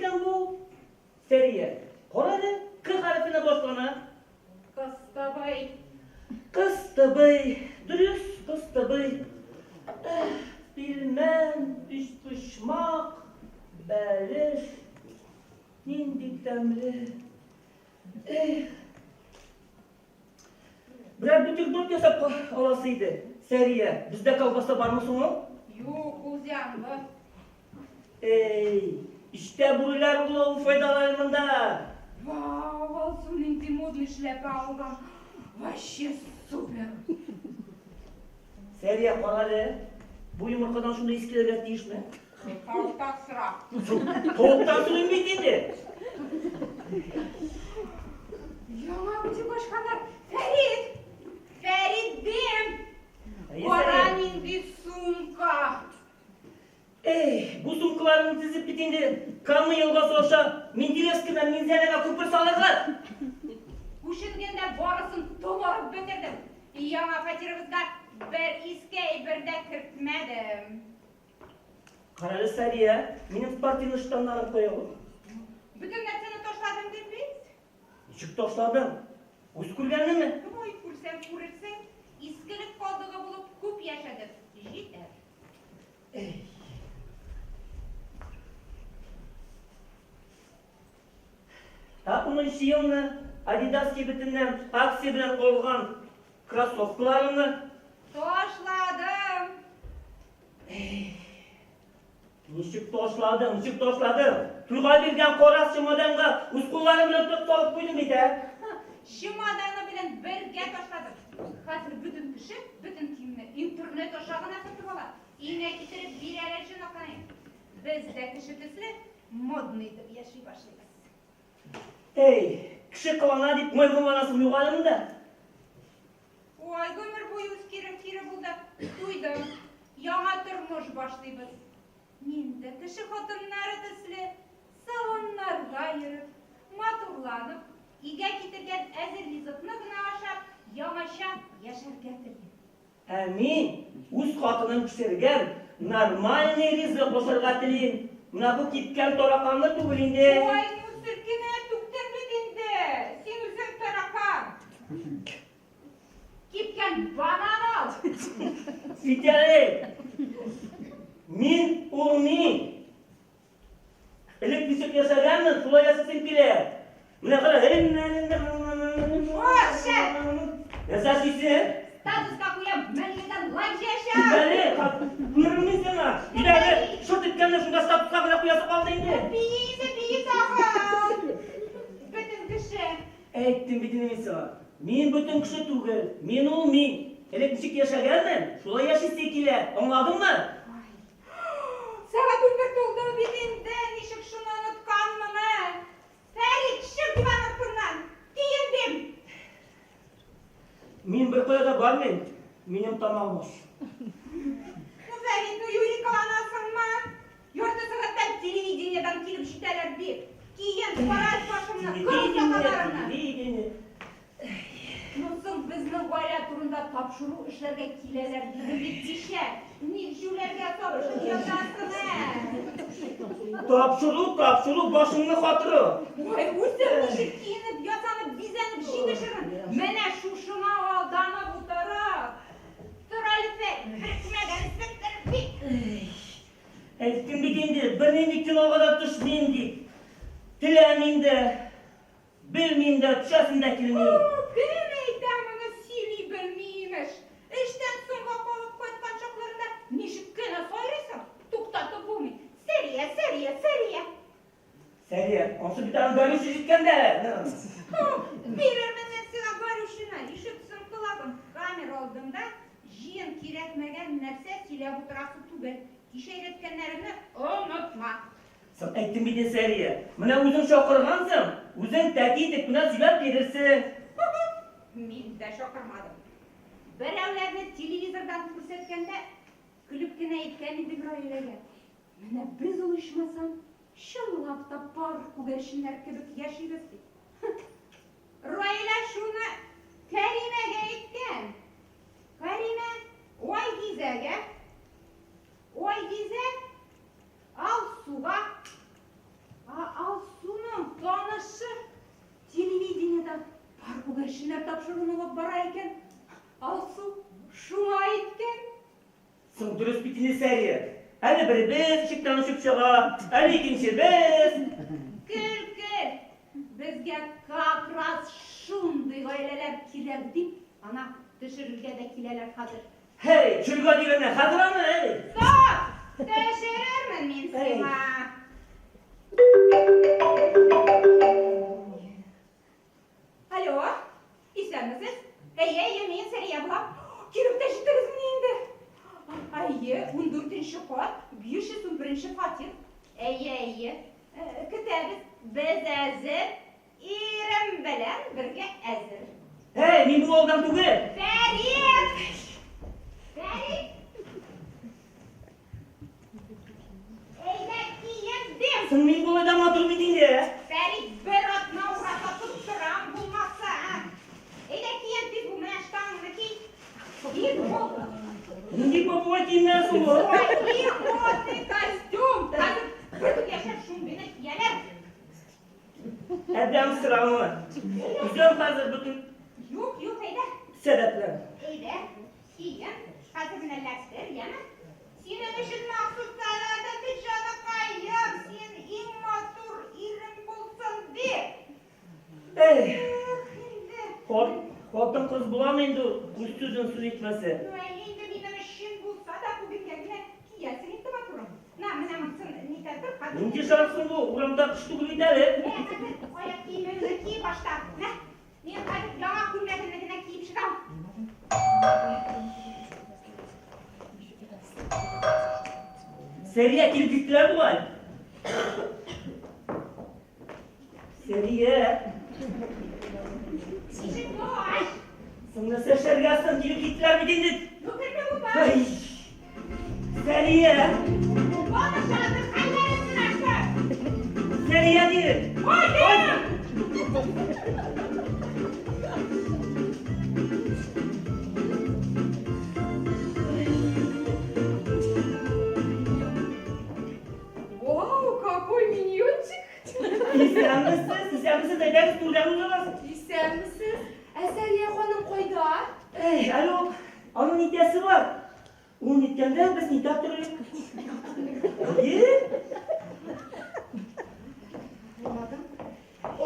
икән бу? Сәрия, кара әле, К хәрефенә башлана. Кыстыбый. Кыстыбый. Дөрес, кыстыбый. Эх, пилмән, өчпочмак, бәлеш. Нинди тәмле. Эх. Берәр бутерброд ясап аласы иде. Сәрия, бездә колбаса бармы соң ул? Юк, ул зыянлы. Эй, эчтә бүреләр улавы файдалы монда. Вау, Алсу нинди модный шляпа алган. Вообще супер. Сәрия, карале, бу йомыркадан шундый ис килергә тиешме? Тавыктан сора. Тавыктан сорыйм бит инде. Яңа утюг ачканнар. Фәрит! Фәрит дим! Кара нинди сумка! Эй, бу сумкаларны тезеп бит инде Кама елгасы аша Менделеевский белән Минзәләгә күпер салырга. Күченгәндә барысын томырып бетердем. Яңа фатирыбызга бер иске әйбер дә кертмәдем. Карале, Сәрия, минем спортивный штаннарым кая ул? Бөтен нәрсәне ташладым дим бит. Ничек ташладың? Үз күргәннеме? Ой, күрсәң күрерсең. Искелек калдыгы булып күп яшәдек. Җитәр. Эй. Ә унынчы елны Adidas кибетеннән акция белән алган кроссовкаларымны Ташладым. Ничек ташладың, ничек ташладың? Туйга биргән кара чемоданга үз кулларым белән тотып салып куйдым бит, ә? Чемоданы белән бергә ташладым. Хәзер бөтен кеше, бөтен киемне интернет аша гына сатып ала. Өеңә китереп бирәләр, җанакаем. Без дә кеше төсле модный итеп яши башлыйбыз. Эй, кеше кылана дип маймылланасың юк әле монда. Ой, гомер буе үз кирем кире булды. Туйдым. Яңа тормыш башлыйбыз. Мин дә кеше хатыннары төсле салоннарга йөреп, матурланып, өйгә китергән әзер ризыкны гына ашап, яңача яшәргә телим. Ә мин үз хатыным пешергән нормальный ризык ашарга телим. Менә бу кипкән тараканны түгел инде. Ой, ну селкенә түктең бит инде. Син үзең таракан. Кипкән банан ал. Кит әле. Мин ул мин. Элек ничек яшәгәнмен, шулай яшисем килә. Менә кара. О, шәп! Нәрсә эшлисең? Статуска куям, меңледән лайк җыячак. Әле, күрермен мин сиңа. Өйдә әле шырт иткәнне шунда статуска гына куясы калды инде. Бии инде, бии тагын. Бөтен кеше. Әйттем бит инде мин сиңа. Мин бөтен кеше түгел. Мин ул мин. Элек ничек яшәгәнмен, шулай яшисе килә. Аңладыңмы? Сәгать 11 тулды бит инде, ничек шуны онытканмын, ә? Фәрит, чык диван артыннан! Киен дим! Мин беркая да бармыйм, минем тамагым ач. Ну, Фәрит, ну юри кыланасыңмы? Ярты сәгатьтән телевидениедән килеп җитәләр бит. Киен, кара башыңны, кыр сакалларыңны. Телевидение. Ну соң безнең гаилә турында тапшыру эшләргә киләләр диде бит кичә. Ник җүләргә сабышып ятасың, ә? Тапшыру, тапшыру, башыңны катыру. Ой, үзем ничек киенеп, ясанып, бизәнеп җитешермен. Менә шушыңа алданып утырып. Тор әле, беркмәгәнсеңдер бит. Әйттем бит инде, бернинди кинога да төшмим дип. Теләмим дә. Белмим дә, төшәсем дә килми. О, кем әйтә моны, сөйли белми, имеш. Эштән соңга калып кайткан чакларында ничек кенә сайрыйсың, туктатып булмый. Сәрия, Сәрия, Сәрия. Сәрия, ансы бит аның горючий җиткәндә әле. Бирермен мин сиңа горючийны, ишетсен колагың. Камера алдында җыен кирәкмәгән нәрсә сөйләп утырасы түгел. Кичә өйрәткәннәремне онытма. Соң әйттем бит инде, Сәрия. Менә үзең чакыргансың, үзең тәти итеп кенә сөйләп бирерсең. Ху-ху! Мин дә чакырмадым. Берәүләрне телевизордан күрсәткәндә, көлеп кенә әйткән идем Раиләгә, Менә без ул ичмасам, чынлап та пар күгәрченнәр кебек яшибез бит. Хы! Раилә шуны Кәримәгә әйткән. Кәримә Айгизәгә, Айгизә Алсуга. А тапшыруны алып бара икән. Алсу шуңа әйткән. Соң дөрес бит инде, Сәрия. Әле беребез ишектән очып чыга, әле икенчебез. Көл, көл. Безгә как раз шундый гаиләләр кирәк дип, ана төшерергә дә киләләр хәзер. Һей, төшерергә дигәннән, хәзер аны, эй! Стоп! Төшерермен мин сиңа. Алло, исәнмесез? Әйе, әйе, мин Сәрия булам. Килеп тә җиттегезмени инде? Әйе, ундүртенче кат, 511 фатир. Әйе, әйе. Көтәбез. Без әзер. Ирем белән бергә әзер. Һәй, мин бу авылдан түгел. Фәрит! Фәрит! Әйдә, киен дим! Соң мин болай да матур бит инде. Фәрит, бер атна ураза тоттырам, булмаса. Әйдә, киен тиз бул, менә штаныңны ки. Тиз бул. Нинди попугай киемнәре соң бу? Ой, модный костюм. Хәзер бөтен яшьләр шундыйны кияләр. Адәм срамы. Үзем хәзер бөтен Юк, юк, әйдә. сәбәпләр. Әйдә, киен. Хәзер менә ләптер, яме. Синең өчен махсус сайладым бит, җаныкаем. Син иң матур ирем булсын дип. Эй, Эх, инде. Хатын-кыз буламы инде ул, үз сүзен сүз итмәсә? Ну, әйе инде минем өчен булса да, бүгенгә генә киясең инде, матурым. На, менә монысын нитә тор, хәзер. Нинди шарф соң бу? Урамда кыш түгел бит әле. Мә, хәзер аяк киемеңне ки башта. Мә, мин хәзер яңа күлмәгемне генә киеп чыгам. Сәрия килеп җиттеләр бугай. Сәрия. Ишекне ач. Соң нәрсә эшләргә соң? Килеп җиттеләр бит инде. Ну, керпе булма. Ай. Сәрия. Конышадыр, хәлләрен сораштыр. Сәрия дидем. Ой, дим! Вау, какой миньончик! Исәнмесез, исәнмесез, әйдәгез түрдән узыгыз. Исәнмесез. Ә Сәрия ханым кайда? Эй, әле ул аның нитәсе бар. Ул ниткәндә без нитә торыйк. Әйе. Аңладым.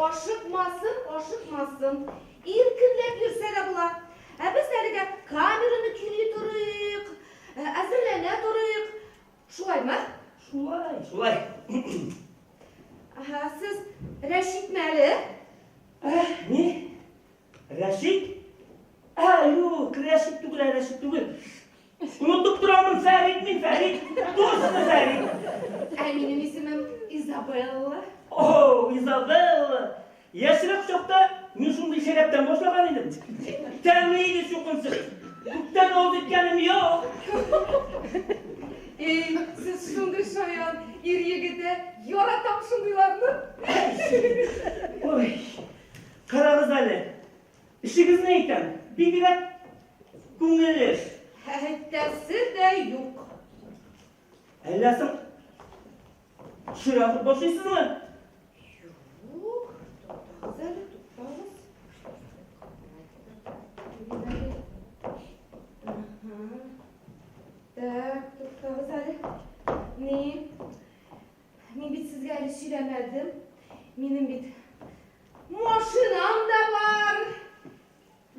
Ашыкмасын, ашыкмасын. Иркенләп йөрсә дә була. Ә без әлегә камераны көйли торыйк, әзерләнә торыйк. Шулаймы? Шулай, шулай. Ага, сез Рәшитме әле? Ә, ни? Рәшит? Ә, юк, Рәшит түгел, ә, Рәшит түгел. Онытып торамын, Фәрит мин, Фәрит. Точно Фәрит. Ә минем исемем Изабелла. О, Изабелла. Яшьрәк чакта мин шундый шәрабтан башлаган идем. Тәмле иде чукынчык. Күптән авыз иткәнем юк. Эй, сез шундый шаян ир егете, яратам шундыйларны. Ой, карагыз әле. Эшегезне әйтәм, бигрәк күңелле эш. Әйтәсе дә юк. Әллә соң төшерә алып башлыйсызмы? Юк, туктагыз әле, туктагыз. Ага. Так, туктагыз әле. Ни? Мин бит сезгә әле сөйләмәдем. Минем бит машинам да бар,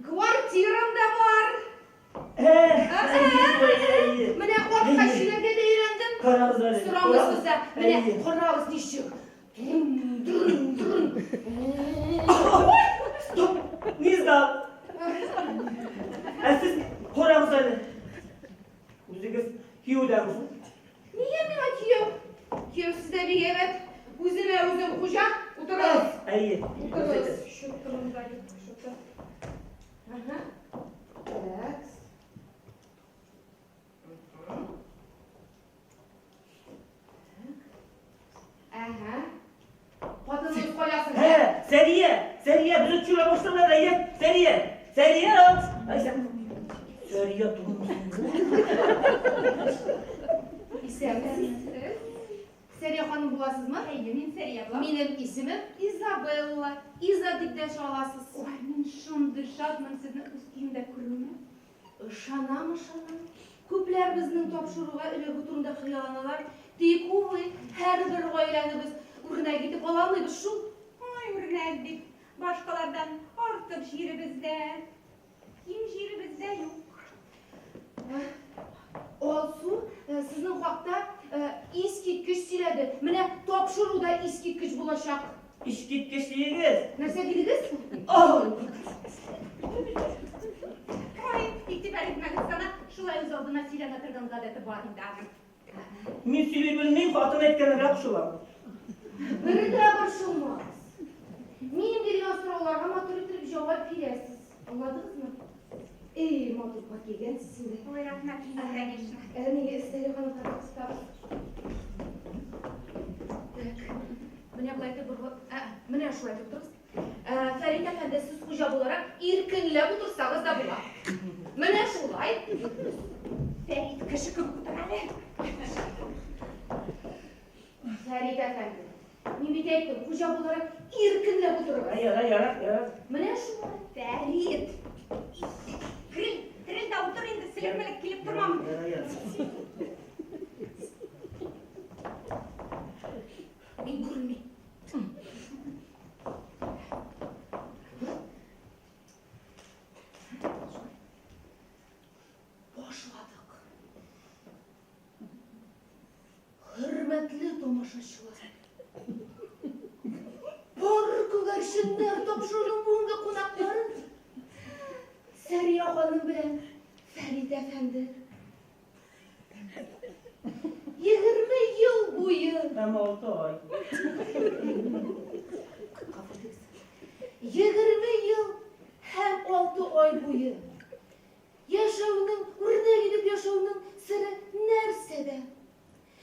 квартирам да бар. Эх, әйе, әйе. Менә артка чөйләргә дә өйрәндем. Карагыз әле. Сорамыйсыз да, менә Әйе. карагыз ничек. Трын, трын, трын. Стоп, не сдал. Ә сез карагыз әле. Үзегез кияүдәме? Нигә миңа кияү? Кияүсез дә бик әйбәт. Үземә үзем хуҗа. Утырыгыз. Әйе. Утырыгыз. Чуттырым да юк, чуттыр. Ага. Так. Ага. Хатыныгыз кая соң? Ә, Сәрия, Сәрия, безне төшерә башладылар, әйе, Сәрия, Сәрия. Ай, Сәрия түгелме соң? Исәнмесез. Сәрия ханым буласызмы? Әйе, мин Сәрия булам. Минем исемем Изабелла. Иза дип дәшә аласыз. Ой, мин шундый шатмын сезне үз өемдә күрүемә. Ышанам, ышанам. Күпләр безнең тапшыруга эләгү турында хыялланалар. Тик, увы, һәрбер гаиләне без үрнәк итеп ала алмыйбыз шул. Ой, үрнәк дип, башкалардан артык җиребез дә, ким җиребез дә юк. Алсу сезнең хакта искиткеч сөйләде. Менә тапшыру да искиткеч булачак. Искиткеч диегез. Нәрсә дидегез? Ой, игътибар итмәгез сана, шулай үз алдына сөйләнә торган гадәте бар инде аның. Мин сөйли белмим, хатын әйткәннәргә кушылам. Бер дә борчылмагыз. Мин биргән сорауларга матур итеп җавап бирәсез. Аңладыгызмы? Эй, матур пар кигәнсез инде. Ой, рәхмәт инде, конечно. Ә, ни, Сәрия ханым хатын Так, менә болай итеп борылып, ә, менә шулай итеп утырыгыз. Ә, Фәрит әфәнде, сез хуҗа буларак иркенләп утырсагыз да була. Менә шулай. Фәрит кеше кебек утыра әле. Фәрит әфәнде, мин бит әйттем, хуҗа буларак иркенләп утырыгыз. Ярар, ярар, ярар. Менә шулай. Фәрит! Терел, терел дә утыр инде, селек-мелек килеп тормам. Ярар, ярар. Мин күренмим. Башладык. Хөрмәтле тамашачылар. Пар күгәрченнәр тапшыруның бүгенге кунаклары Сәрия ханым белән Фәрит әфәнде. 20 ел буе Һәм 6 ай. 20 ел һәм 6 ай буе яшәүнең, үрнәк итеп яшәүнең сере нәрсәдә?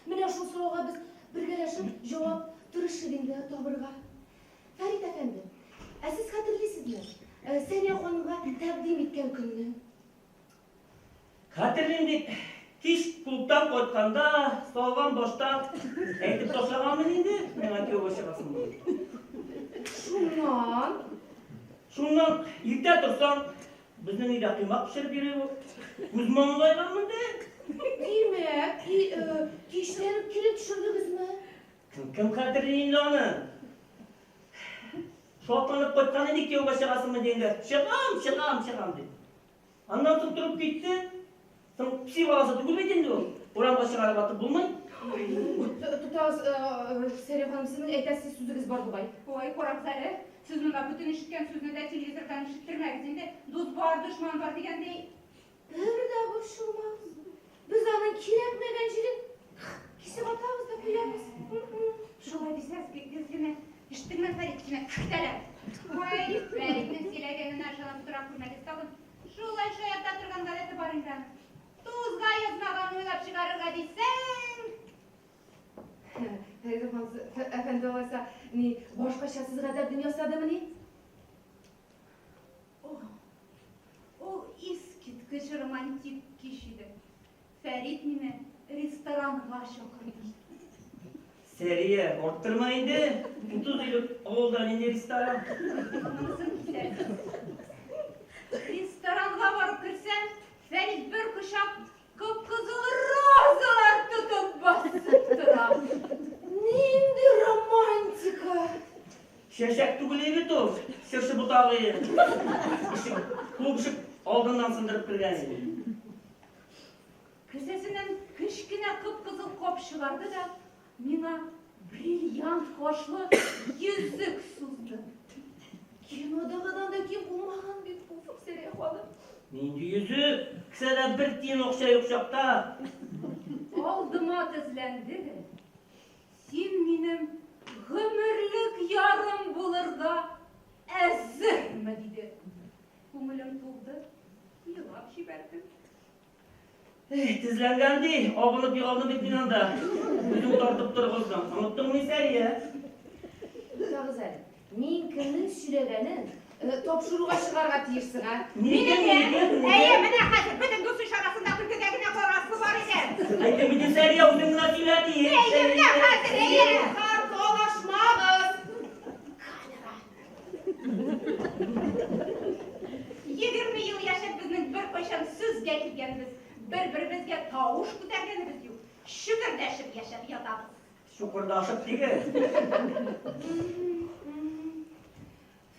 Менә шул сорауга без бергәләшеп җавап тырышып инде табырга. Фәрит әфәнде, ә сез хәтерлисезме? Сәрия ханымга тәкъдим иткән көнне. Хәтерлим дип, кич клубтан кайтканда салган баштан әйтеп ташлаганмын инде, миңа кияүгә чыгасың дип. Шуннан? Шуннан иртә торсам, безнең өйдә коймак пешереп йөри бу. Күз маңгайганмын ди. Димәк, кичтән үк килеп төшердегезме? Кем кем хәтерли инде аны? Шатланып кайткан иде, кияүгә чыгасыңмы дигәнгә, чыгам, чыгам, чыгам дип. Аннан соң торып китте. Соң песи баласы түгел бит инде ул. Урамга чыгарып атып булмый. Туктагыз, Сәрия ханым, сезнең әйтәсе сүзегез бар бугай. Ой, карагыз әле, сез монда бөтен ишеткән сүзне дә телевизордан ишеттермәгез инде. Дус бар, дошман бар дигәндәй. Бер дә борчылмагыз. Без аның кирәкмәгән җирен кисеп атабыз да куябыз. Шулай дисәгез генә, ишеттеңме, Фәрит, сине кертәләр. Ой, Фәритнең сөйләгәненә ышанып тора күрмәгез тагын. Шулай шаярта торган гадәте бар инде аның. Тузга язмаган уйлап чыгарырга дисәң. Фәрит әфәнде, алайса, ни, башкача сезгә тәкъдим ясадымыни? Ул искиткеч романтик кич иде. Фәрит мине ресторанга чакырды. Сәрия, арттырма инде. 30 ел авылда нинди ресторан? Монысын кисәрсез. Ресторанга барып керсәм, Фәрит бер кочак кып-кызыл розалар тотып басып тора. Нинди романтика! Чәчәк түгел бит ул, чыршы ботагы. Ишек, клуб ишек алдыннан сындырып кергән иде. Кесәсеннән кечкенә кып-кызыл кап чыгарды да, миңа бриллиант кашлы йөзек сузды. Кинодагыдан да ким булмаган бит бу, Сәрия ханым. Нинди йөзек? Кесәдә бер тиен акча юк чакта. Алдыма тезләнде дә, син минем гомерлек ярым булырга әзерме, диде. Күңелем тулды, елап җибәрдем. Эх, тезләнгән ди, абынып егылдым бит мин анда. Үзең тартып торгыздың. Оныттыңмы, Сәрия? Туктагыз әле. Мин кемнең сөйләгәнен, Тапшыруга чыгарга тиешсең, ә? Нигә, нигә, нигә? Әйе, менә хәзер бөтен дус-иш арасында көлкегә генә карасы бар иде. Әйтәм инде, Сәрия, үзең генә сөйлә, ди. Әйе, менә хәзер, әйе. Талашмагыз! Камера. 20 ел яшәп безнең беркайчан сүзгә килгәнебез, бер-беребезгә тавыш күтәргәнебез юк. Шөкердәшеп яшәп ятабыз. Чукырдашып диген.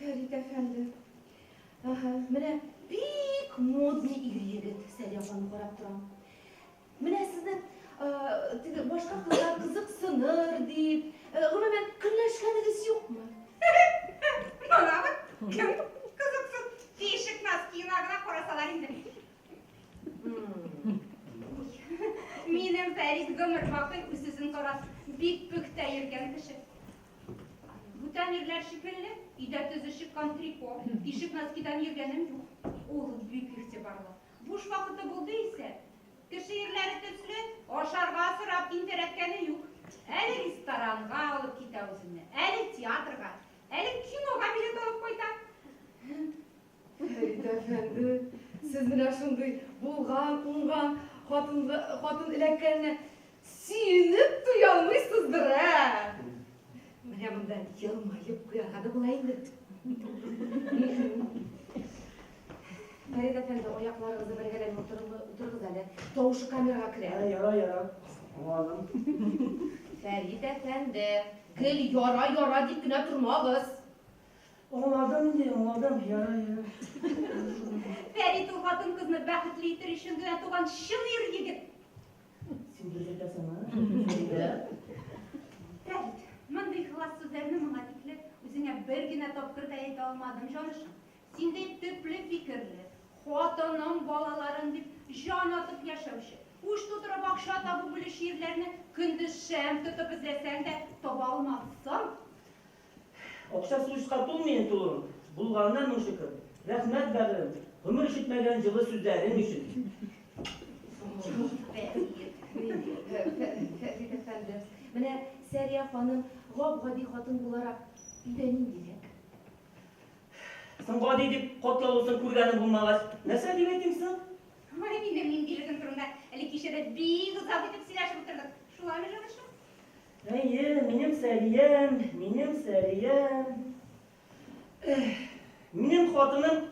Фәрит әфәнде. Аһа, менә бик модный ир-егет, Сәрия апаны карап торам. Менә сезне теге башка кызлар кызыксыныр дип, гомумән, көнләшкәнегез юкмы? Монамы? Кем кызыксын? Тишек носкиына гына карасалар инде. Минем Фәрит гомер бакый үз-үзен карап, бик пөхтә йөргән кеше. Бүтән ирләр шикелле, өйдә төзе чыккан трико, тишек носкидан йөргәнем юк. Ул бик игътибарлы. Буш вакыты булды исә, кеше ирләре төсле, ашарга сорап тинтерәткәне юк. Әле ресторанга алып китә үземне, әле театрга, әле кинога билет алып кайта. Фәрит әфәнде, сез менә шундый булган, уңган хатынга, хатын эләккәненә сөенеп туя алмыйсыздыр, ә? Менә монда елмаеп куярга да була инде. Фәрит әфәнде, аякларыгызны бергәләп утырыгыз әле. Тавышы камерага керә. Яра, яра. Аңладым. Фәрит әфәнде, гел яра, яра дип кенә тормагыз. Аңладым инде, аңладым, ярар, ярар. Фәрит ул хатын-кызны бәхетле итер өчен генә туган чын ир-егет. Син дөрес әйтәсең, а? Фәридә. Фәрит, мондый ихлас сүзләрне моңа тикле үзеңә бер генә тапкыр да әйтә алмадым, җанышым. Синдәй төпле фикерле, хатыным, балаларым дип җан атып яшәүче, уч тутырып акча табу белүче ирләрне көндез шәм тотып эзләсәң дә таба алмассың. Акча суышка тулмый инде тулуын. Булганына мең шөкер. Рәхмәт, бәгырем, гомер ишетмәгән җылы сүзләрең өчен. Фәрит әфәнде, менә Сәрия ханым гап-гади хатын буларак өйдә ниндирәк? Соң гади дип катлаулысын күргәнем булмагач, нәрсә дип әйтим соң? Ой, минем ниндилегем турында әле кичә дә бик озак итеп сөйләшеп утырдык. Шулаймы, җанышым? Әйе, минем Сәриям, минем Сәриям. Эх, минем хатыным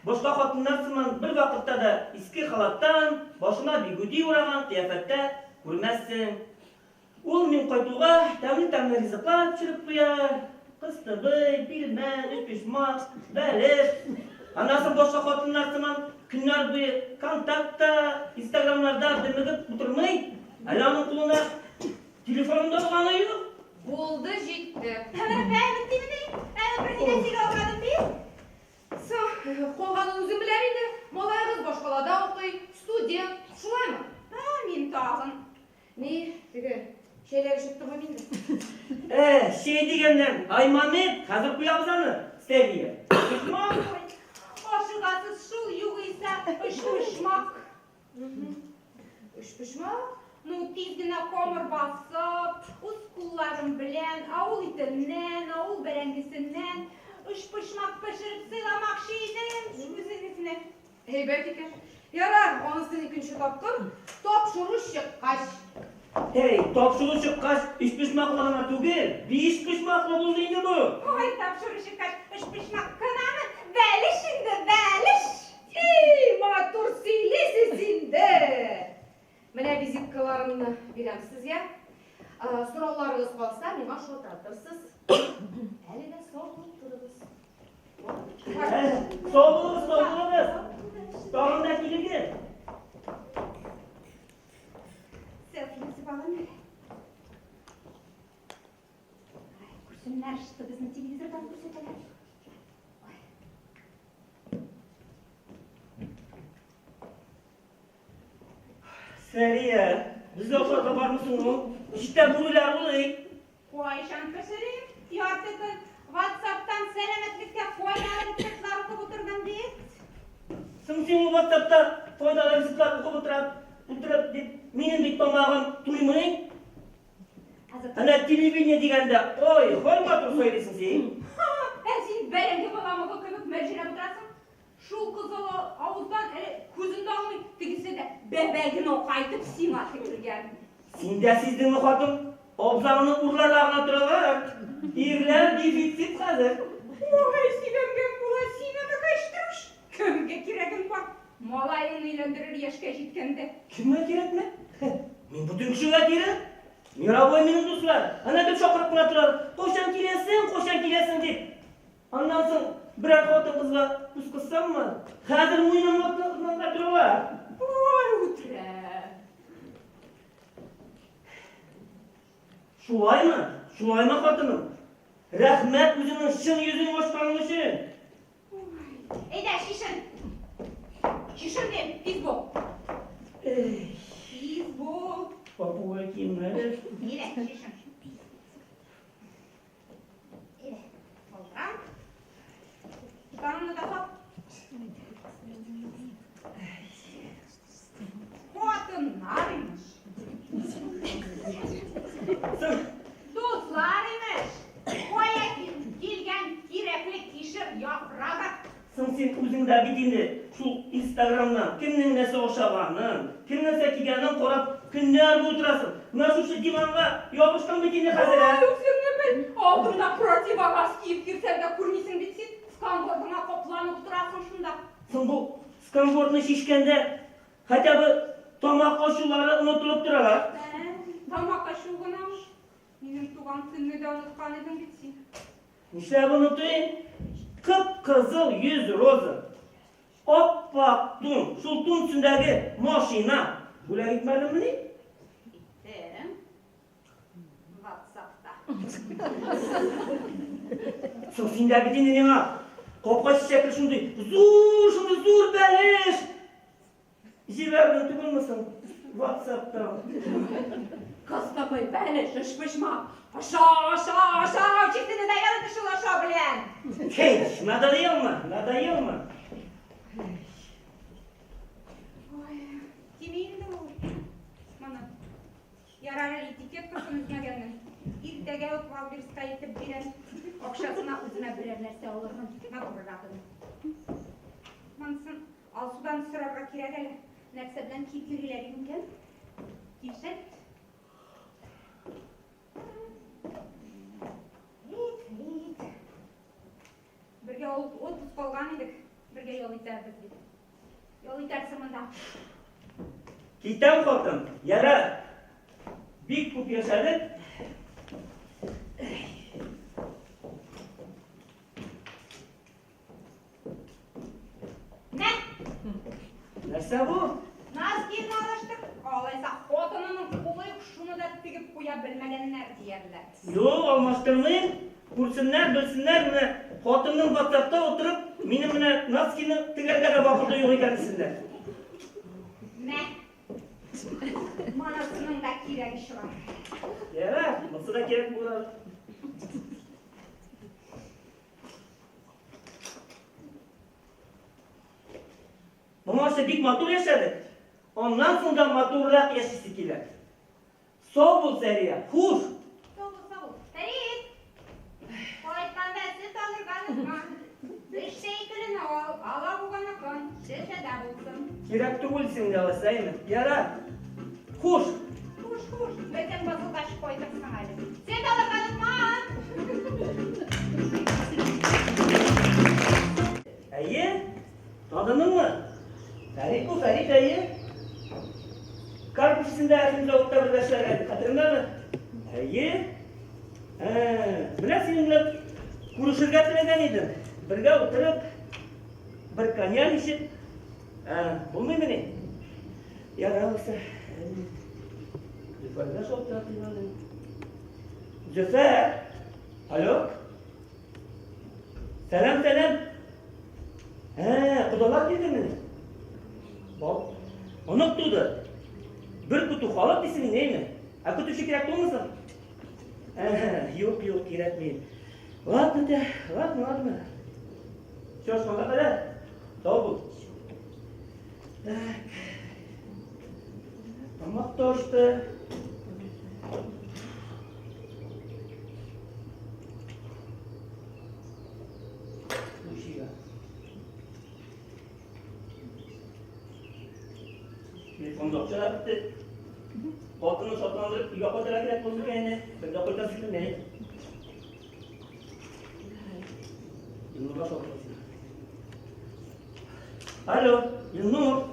башка хатыннар сыман бер вакытта да иске халаттан, башына бигуди ураган кыяфәттә күрмәссең. Ул мин кайтуга тәмле-тәмле ризыклар пешереп куя, кыстыбый, пилмән, өчпочмак, бәлеш. Аннан соң башка хатыннар сыман көннәр буе контактта, инстаграмнарда дөмегеп утырмый. Әле аның кулына телефонын да алганы юк. Булды, җитте. Ә беттемени? Әле берни дә сөйли алмадым бит. Соң, калганын үзем беләм инде. Малаегыз башкалада укый, студент, шулаймы? Ә, мин тагын. Ни, теге, чәйләр эчеп тормыйм инде. Ә, чәй дигәннән, Аймамет, хәзер куябыз аны, Сәрия. Почмак куй. Ашыгасыз шул югыйсә, өчпочмак. Өчпочмак? Ну, тиз генә камыр басып, үз кулларым белән, авыл итеннән, авыл бәрәңгесеннән өчпочмак пешереп сыйламакчы идем үзегезне. Әйбәт икән. Ярар, анысын икенче тапкыр, тапшыру чыккач. Әй, тапшыру чыккач, өчпочмаклы гына түгел, бишпочмаклы булды инде бу. Ой, тапшыру чыккач, өчпочмак кынамы? Бәлеш инде, бәлеш! И, матур сөйлисез инде! Менә визиткаларымны бирәм сезгә. Сорауларыгыз калса, миңа шалтыратырсыз. Әлегә сау булып торыгыз. Сау булыгыз, сау булыгыз. Тагын да килегез. Селфи ясап алам әле. Күрсеннәр, что безне телевизордан күрсәтәләр. Сәрия, безгә ашарга бармы соң ул? Җитә бүреләр улый. Кайчан пешерим? Ярты көн WhatsApp-тан сәламәтлеккә файдалы рецептлар укып утырдым бит. Соң син ул WhatsApp-та файдалы рецептлар укып утырып, утырып дип, минем бит тамагым туймый. Әнә телевидение дигәндә, ой, һай матур сөйлисең син. Ә син бәрәңге Шул кызыл авыздан әле күзен дә алмый, тегесе дә бәбәген акайтып сиңа текелгән. Син дә сиздеңме, хатын? Абзаңны урларга гына торалар. Ирләр дефицит хәзер. Ой, сөйләнгән була синеме, кәчтрүш? Кемгә кирәгең бар? Малаеңны өйләндерер яшькә җиткәндә. Кемгә кирәкме? Мин бөтен кешегә кирәк. Мировой минем дуслар. Әнә гел чакырып кына торалар. Кайчан киләсең, кайчан киләсең дип. Аннан соң берәр хатын-кызга күз кыссаммы, хәзер муеным атланга торалар. Ой, үтерә. Шулаймы? Шулаймы, хатыным? Рәхмәт үзеңнең чын йөзең ачканың өчен. Әйдә, чишен. Чишен дим, тиз бул. Эй, Тиз бул. Папуга киемнәре. Әйдә, чишен. Әйдә, алга. Штаныңны да сал. Хатыннар имеш. Соң, Дуслар имеш. Кая килгән кирәкле кишер яфрагы. Соң син үзең дә бит инде шул Инстаграмнан кемнең нәрсә ашаганын, кем нәрсә кигәнен карап көннәр буе утырасың. Менә шушы диванга ябыштың бит инде хәзер, ә? Ой, үзеңне бел. Алдыңда противогаз киеп йөрсәң дә күрмисең бит син. Сканвордыңа капланып утырасың шунда. Соң бу сканвордны чишкәндә хотя бы тамак ачулары онытылып торалар. Ә, тамак ачу гынамы? Минем туган көнне дә оныткан идең бит син. Нишләп онытыйм? Кып-кызыл 100 роза. Ап-ак тун, шул тун өстендәге машина. Бүләк итмәдеңмени? Иттем. Ватсапта. Соң син дә бит инде миңа капка чәчәкле шундый зур, шундый зур бәлеш җибәрдең түгелме соң Ватсаптан? Кыстыбый, бәлеш, өчпочмак. Аша, аша, аша, чистене дә ялы шул аша белән. Хей, надоелмы? Надоелмы? Ой, тими инде ул. Моны. Ярар әле этикеткасын өзмәгәнмен. Иртәгә үк Валберска илтеп бирәм. Акчасына үземә берәр нәрсә алырмын. Матуррагын. Монысын Алсудан сорарга кирәк әле. Нәрсә белән киеп йөриләр икән? Килсен. Рит, Рит. Бергә ул отпуск алган идек. Бергә ял итәрбез бит. Ял итәрсең монда. Китәм, хатын. Ярар. Бик күп яшәдек. Мә! Нәрсә бу? Носкиын алыштыр. Алайса хатынының кулы юк, шуны да тегеп куя белмәгәннәр диярләр. Юк, алмаштырмыйм. Күрсеннәр, белсеннәр, менә хатынның WhatsAppта утырып, минем менә носкины тегәргә дә вакыты юк икән дисеннәр. Мә! Монысының да кирәге чыгар. Ярар, монысы да кирәк булыр. Моңарчы бик матур яшәдек. Аннан соң да матуррак яшисе килә. Сау бул, Сәрия. Хуш. Сау бул, сау бул. Фәрит! Кайтканда сөт алырга онытма. Өч шәйкелене ал, алабуганыкын, шешәдә булсын. Кирәк түгел сиңа алайса, әйме? Ярар. Хуш. Хуш, хуш. Бөтен басылгач кайтырсың әле. Сөт алырга онытма! Әйе? Таныдыңмы? Фәрит бу, Фәрит, әйе. Карпов исемдә химзаводта бергә эшләгән, хәтереңдәме? Әйе. Ә, менә синең белән күрешергә теләгән идем. Бергә утырып, бер коньяк эчеп, ә, булмыймыни? Ярар, алайса. Зөфәргә шалтыратыйм әле. Зөфәр! Алло? Сәлам, сәлам. Ә, кодалар килдемени? Бал. Онык туды. Бер көтү халык дисең инде, әйме? Ә көтүче кирәк түгелме соң? Ә, юк, юк, кирәкми. Ладно да, ладно, ладно. Все, шуңа кадәр. Сау бул. Так. Тамак та ачты. Монда акчалар бетте. Хатынны шатландырып өйгә кайтырга кирәк булды икән инде. Бер дә кайтасы килми. Илнурга шалтыратсын. Алло, Илнур.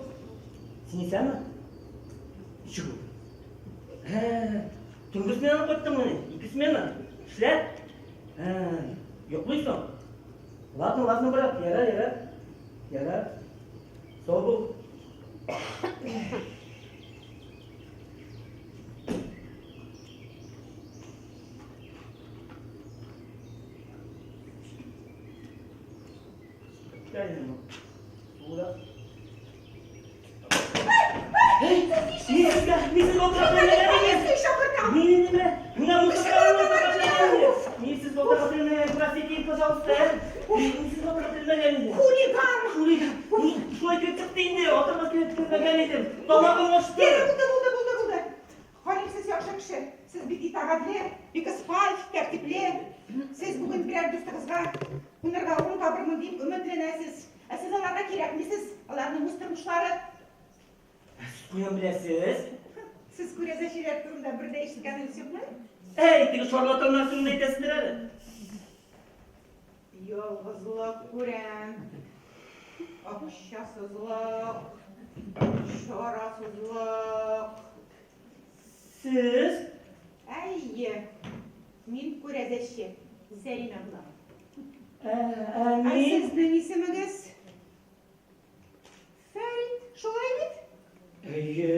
Син исәнме? Ничек ул? Ә, төнге сменаны кайттыңмыни? Ике смена. Эшләп? Ә, йоклыйсың? Ладно, ладно, брат, ярар, ярар. Ярар. Сау бул. Шулай килеп чыкты инде, атырга килеп кермәгән идем. Тамагым ачты. Булды, булды, булды, булды. Ханым, сез яхшы кеше. Сез бик итагатьле, бик ыспай, тәртипле. Сез бүген берәр дустыгызга кунарга урын табырмын дип өметләнәсез. Ә сез аларга кирәкмисез. Аларның үз тормышлары. Ә сез каян беләсез? Сез күрәзәчеләр турында бер дә ишеткәнегез юкмы? Әй, теге шарлатаннар турында әйтәсездер әле. Ялгызлык күрәм, акчасызлык, чарасызлык. Сез? Әйе, мин күрәзәче, Сәринә булам. Ә, ә Ә мин? сезнең исемегез? Фәрит, шулай бит? Әйе.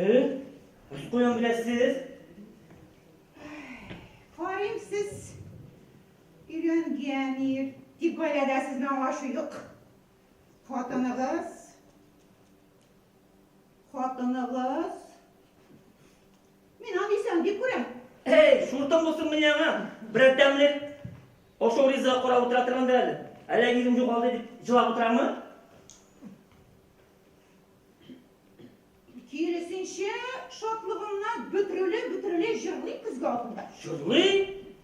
Ә сез каян беләсез? Карыйм, сез Өйләнгән ир, тик гаиләдә сезнең аңлашу юк. Хатыныгыз, хатыныгыз. Мин аны исән дип күрәм. Әй, шуртым булсын мин аңа. Берәр тәмле ашау ризыгы карап утыра торгандыр әле. Әллә ирем югалды дип җылап утырамы? Киресенчә, шатлыгыннан бөтерелә-бөтерелә җырлый көзге алдында. Җырлый?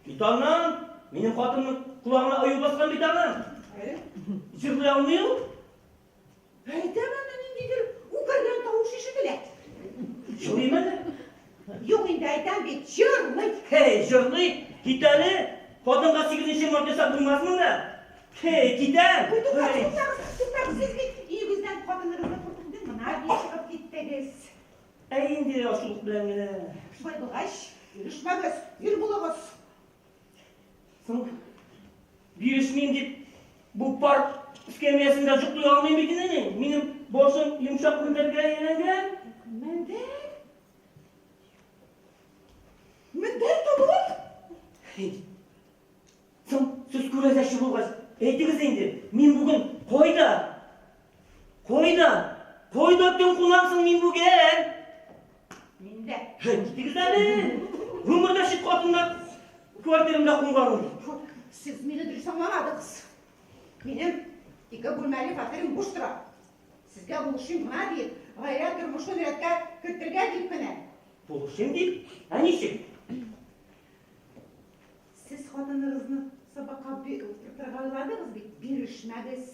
Бит аннан! Минем хатынның колагына аю баскан бит аның. Әле? Җырлый алмый ул. Әйтәм аны ниндидер үкергән тавыш ишетелә. Җырлыймы әллә? Юк инде, әйтәм бит, җырлый. Һей, җырлый! Кит әле! Хатынга сигезенче март ясап булмас монда. Һей, китәм! Ой, туктагыз, туктагыз, туктагыз, сез бит өегездән хатыныгызны куркытып гына бит чыгып киттегез. Ә инде ачулык белән генә. Шулай булгач, бирешмәгез, ир булыгыз. Соң, бирешмим дип, бу парк эскәмиясендә җоклый алмыйм бит инде мин. Минем башым йомшак мендәргә әйләнгән. Мендәр? Мендәр табылыр? Соң, сез күрәзәче булгач, әйтегез инде, мин бүген кайда? Кайда? Кайда төн кунам соң мин бүген? Миндә. Китегез әле. Гомердә чит хатыннар квартирында кунганым. Сез мине дөрес аңламадыгыз. Минем ике бүлмәле фатирым буш тора. Сезгә булышыйм гына диеп, гаилә тормышын рәткә кертергә дип кенә. Булышыйм дип? Ә ничек? Сез хатыныгызны сабакка утыртырга уйладыгыз бит, бирешмәгез.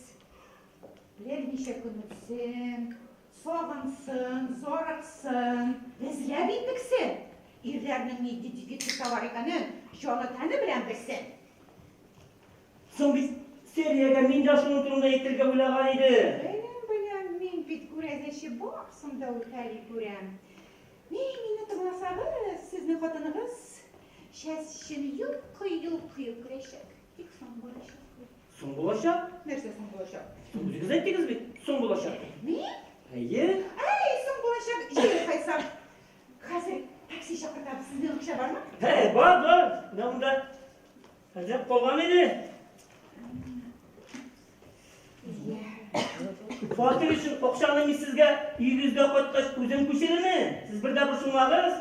Берничә көн үтсен, сагынсын, зарыксын, эзләп интексен. Ирләрнең нинди дефицит товар икәнен җаны-тәне белән белсен. Соң бит Сәриягә мин дә шуның турында әйтергә уйлаган идем. Беләм, беләм, мин бит күрәзәче, барысын да үтәли күрәм. Ни, мине тыңласагыз, сезнең хатыныгыз чәчен йолкый-йолкый үкерәчәк. Тик соң булачак. Соң булачак? Нәрсә соң булачак? Соң үзегез әйттегез бит, соң булачак. Мин? Әйе. Әй, соң булачак, җәй кайсам. Хәзер такси чакыртабыз. Сезнең акча бармы? Әй, бар, бар. Менә монда әзрәк калган иде. Фатир өчен акчаны мин сезгә өегезгә кайткач үзем күчерермен. Сез бер дә борчылмагыз.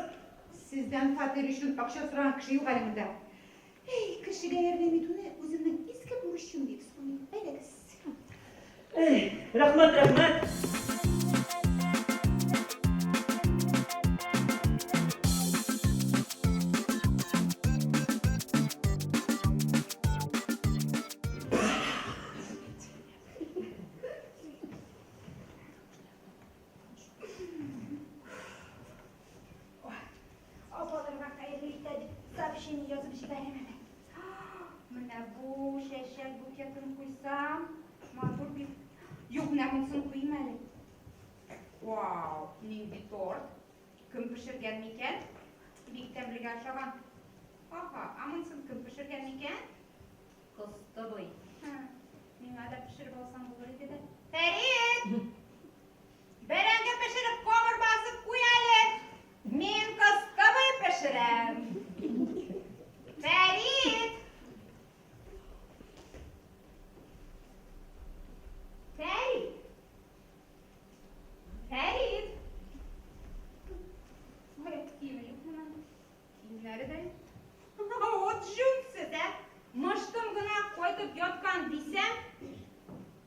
Сездән фатир өчен акча сораган кеше юк әле монда. Әй, кешегә ярдәм итүне үземнең изге бурычым дип саныйм. Әйдәгез. Әй, рәхмәт, рәхмәт. Менә бу чәчәк букетын куйсам, матур бит. Юк, менә монысын куйыйм әле. Вау, нинди торт. Кем пешергән микән? Бик тәмлегә ошаган. Аһа, ә монысын кем пешергән микән? Кыстыбый. Һа, миңа да пешереп алсаң булыр иде дә. Фәрит! Бәрәңге пешереп камыр басып куй әле. Мин кыстыбый пешерәм. Фәрит! Фәрит! Фәрит! Аяк киеме юк моның. Киемнәре дә юк. Вот җүнсез, ә! Мыштым гына кайтып яткан дисәң,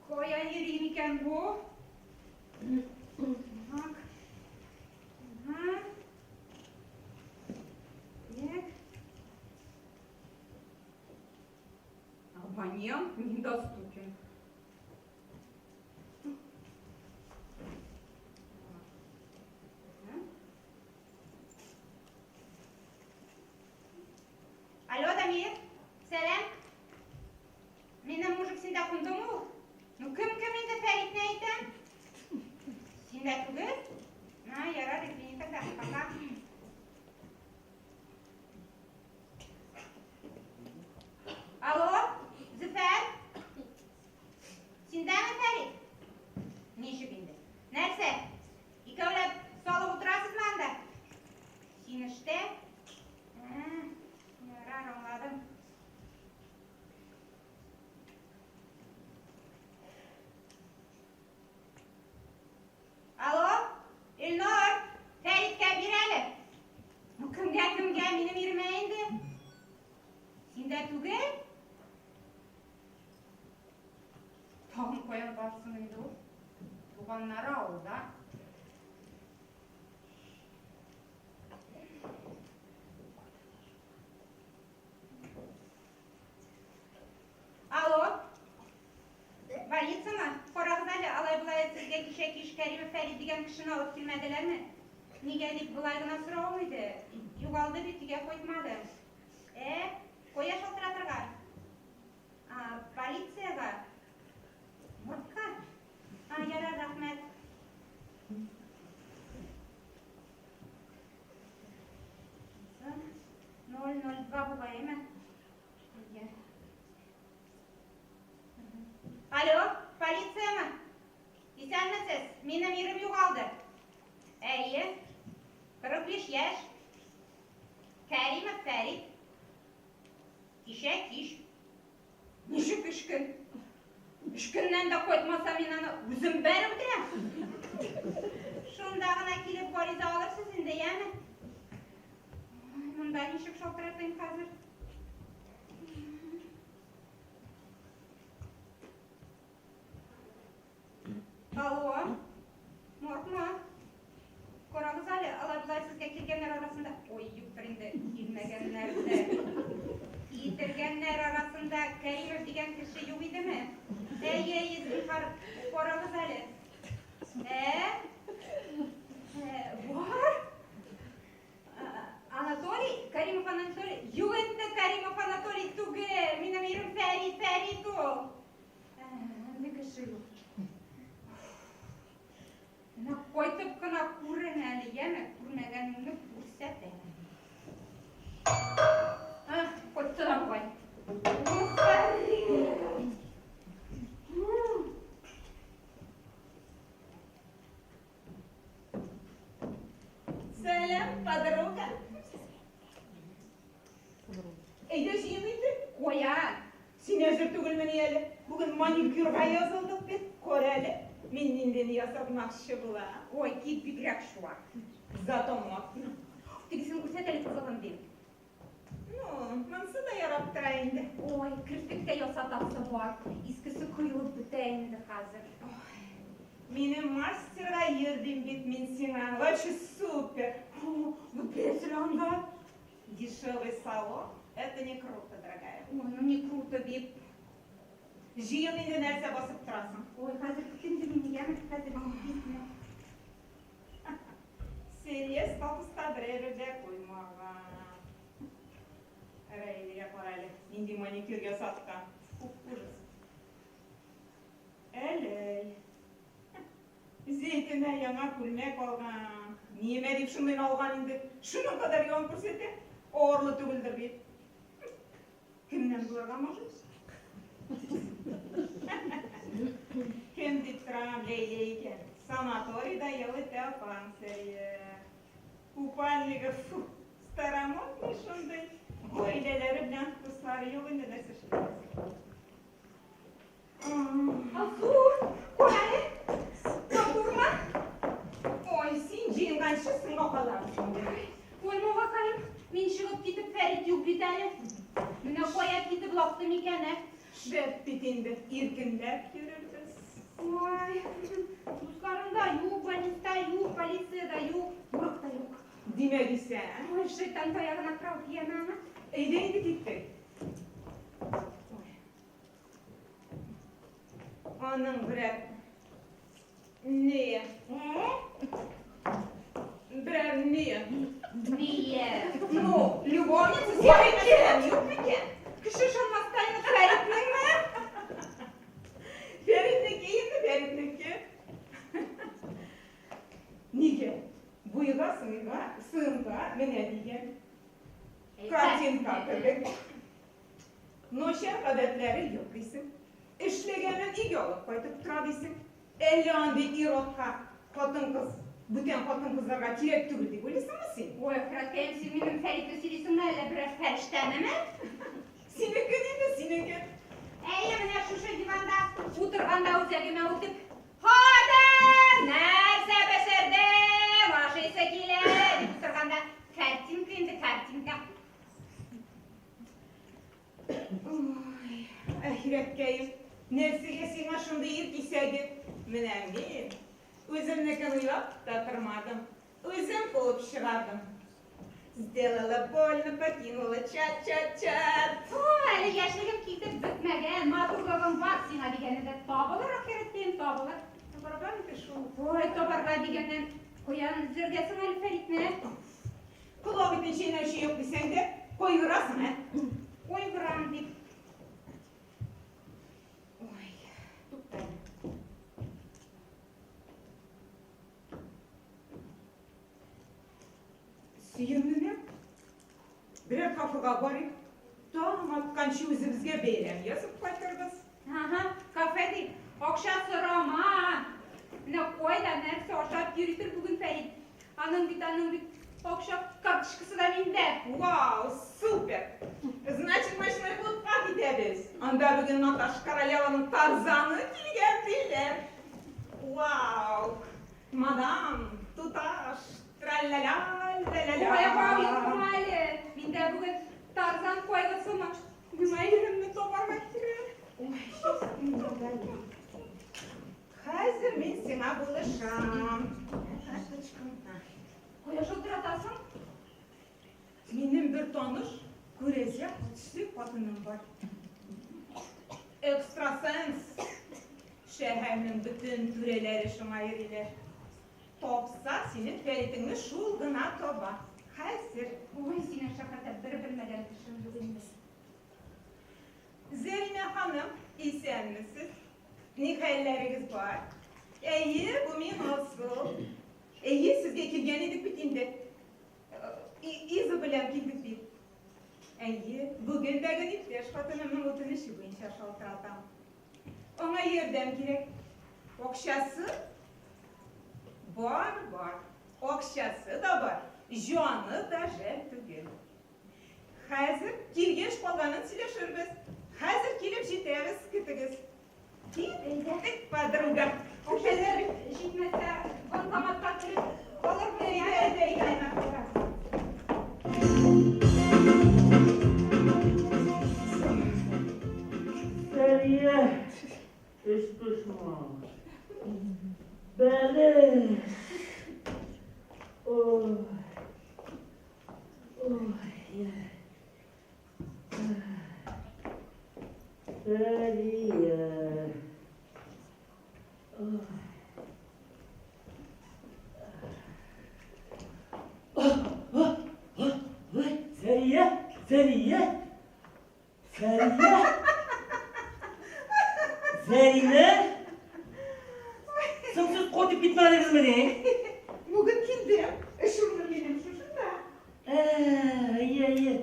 кая йөри микән бу? Так. Ага. Так. Абонент недоступен. Алло, Дамир, сәлам. Минем мужик синдә кундымы ул? Ну, кем кем инде Фәритне әйтәм? Синдә түгел? На, ярар, извини тогда, пока. Алло, Зөфәр? Синдәме Фәрит? Ничек инде? Нәрсә? Икәүләп салып утырасызмы анда? Син эштә? Ә, ярар, аңладым. Алло, Илнур, Фәриткә бир әле. Ну, кемгә, кемгә, минем иремә инде. Синдә түгел? Тагын каян барсын инде ул? Туганнары авылда. Алло, больницамы? Карагыз әле, алай-болай сезгә кичә кич Кәримов Фәрит дигән кешене алып килмәделәрме? Нигә дип болай гына соравым иде. Югалды бит, өйгә кайтмады. Ә, кая шалтыратырга? А, полициягә? Мортка? А, ярар, рәхмәт. 002 бугай, әйме? Әйе. Алло, полицияме? Исәнмесез, минем ирем югалды. Әйе, 45 яшь. Кәримов Фәрит. Кичә кич. Ничек өч көн? Өч көннән дә кайтмаса, мин аны үзем бәреп үтерәм. Шунда гына килеп гариза алырсыз инде, яме? Монда ничек шалтыратыйм хәзер? Алло, моргмы? Карагыз әле, алай-болай сезгә килгәннәр арасында... Ой, юктыр инде, килмәгәннәр дә. Китергәннәр арасында Кәримов дигән кеше юк идеме? Әйе, әйе, зинһар, карагыз әле. Ә? Бар? Анатолий? Каримов Анатолий? Юк инде, Каримов Анатолий түгел. Минем ирем Фәрит, Фәрит ул. Андый кеше юк. Менә кайтып кына күрен әле, яме, күрмәгәнеңне күрсәтәм. Ах, кайтты да бугай. Фәрит! Сәлам, подруга. Әйдә җыен инде. Кая? Син әзер түгелмени әле? Бүген маникюрга язылдык бит. Күр әле, мин ниндине ясатмакчы булам. Ой, кит, бигрәк чуар. Зато модно. Тегесен күрсәт әле, кызыгым, дим. Ну, монысы да ярап тора инде. Ой, керфек тә ясатасы бар. Искесе коелып бетә инде хәзер. Минем мастерга йөрдим бит мин сиңа. Вообще супер. Бу беләсең анда. Дешевый салон – это не круто, дорогая. Ой, ну не круто бит. Җыен инде, нәрсә басып торасың? Ой, хәзер көт инде мине, яме, хәзер китмә. Серьез статуска берәү дә куймаган. Рәйлегә кара әле. Нинди маникюр ясаткан. Фу, ужас. Әләй. Зәйтүнә яңа күлмәк алган. Ниемә дип шундыйны алган инде? Шуның кадәр ян күрсәтә. Авырлы түгелдер бит. Кемнән булырга может? Кем дип торам, Ләйлә икән. Санаторийда ял итә апаң Сәрия. Купальнигы, фу, старомодный шундый. Гаиләләре белән вкуслары юк инде нәрсә эшләсең. Алсу, күр әле, матурмы? Ой, син җыенганчы соңга каласың. Ой, малакаем, мин чыгып китеп Фәрит юк бит әле. Менә кая китеп лакты микән, ә? Шәп бит инде, иркенләп йөрербез. Ой, дусларым да юк, больниста юк, полиция да юк, морг та юк. Димәк, исән. Ой, шайтан таягына кырау тияме аңа? Әйдә инде киттек. Ой. Аның берәр не? Ә? Берәр не? Ние? Ну, любовница синең юк микән? Кеше ышанмастай Фәритнеңме? Фәритнеке инде, Фәритнеке. Нигә? Буйга, сынга, сынга менә дигән. Картинка кебек. Начар гадәтләре юк дисең. Эшләгәнен өйгә алып кайтып тора дисең. Әллә андый ир-атка хатын-кыз, бүтән хатын-кызларга кирәк түгел дип уйлыйсыңмы син? Ой, Фрәткәем, син минем Фәритне сөйлисеңме, әллә берәр фәрештәнеме? Синеке инде, синеке. Әйе, менә шушы диванда утырганда үзәгемә үтеп, Хатын, нәрсә пешердең? Ашыйсы килә, дип утырганда, картинка инде, картинка. Ой, әхирәткәем, нәрсәгә сиңа шундый ир кисәге? Менә мин үземнекен уйлап та тормадым. Үзем куып чыгардым. Сделала больно, покинула чат-чат-чат. Фу, әле яшьлегем китеп бетмәгән, матурлыгың бар сиңа дигәне дә табылыр, ахирәткәем, табылыр. Табарга инде шул. Ой, табарга дигәннән, каян эзләргә соң әле Фәритне? Колак итен чәйнәүче юк дисәң дә, кайгырасың, ә? Кайгырам дип. Ой, тукта әле. Сөемлеме? Берәр кафега барыйк. Таң атканчы үзебезгә бәйрәм ясап кайтырбыз. Ага, кафе ди. Акча сорама. Менә кайда нәрсә ашап йөридер бүген Фәрит. Аның бит, аның бит акча карточкасы да миндә. Вау, супер! Значит, ночной клубка китәбез. Анда бүген Наташа Королеваның Тарзаны килгән диләр. Вау! Мадам, туташ, тра-ля-ля, ля-ля-ля. Ой, вау, юкмы әле? Миндә бүген Тарзан кайгысымы? Миңа иремне табарга кирәк. Ой, сейчас Хәзер мин сиңа булышам. Карточкам. Кая шылтыратасың? Минем бер таныш күрәзә төсле хатыным бар. Экстрасенс. Шәһәрнең бөтен түрәләре шуңа йөриләр. Тапса, синең Фәритеңне шул гына таба. Хәзер. Ой, синең шәһәрдә бер белмәгән кешең юк инде. Зәринә ханым, исәнмесез? Ни хәлләрегез бар? Әйе, бу мин Алсу. Әйе, сезгә килгән идек бит инде. Иза белән килдек бит. Әйе, бүген дә гел иптәш хатынымның үтенече буенча шалтыратам. Аңа ярдәм кирәк. Акчасы бар, бар. Акчасы да бар, җаны да жәл түгел. Хәзер килгәч калганын сөйләшербез. Хәзер килеп җитәбез, көтегез. Киттек, подруга. Акчалар җитмәсә, банкоматка кереп алырбыз. Әйдә, әйдә, әйдә. Сәрия, өчпочмак, бәлеш. Ой. Ой. Сәрия. Ой. Ой, Сәрия, Сәрия. Сәрия? Зәринә? Соң сез кайтып китмәдегезмени? Бүген килдем. Эш урыным минем шушында. Ә, әйе, әйе.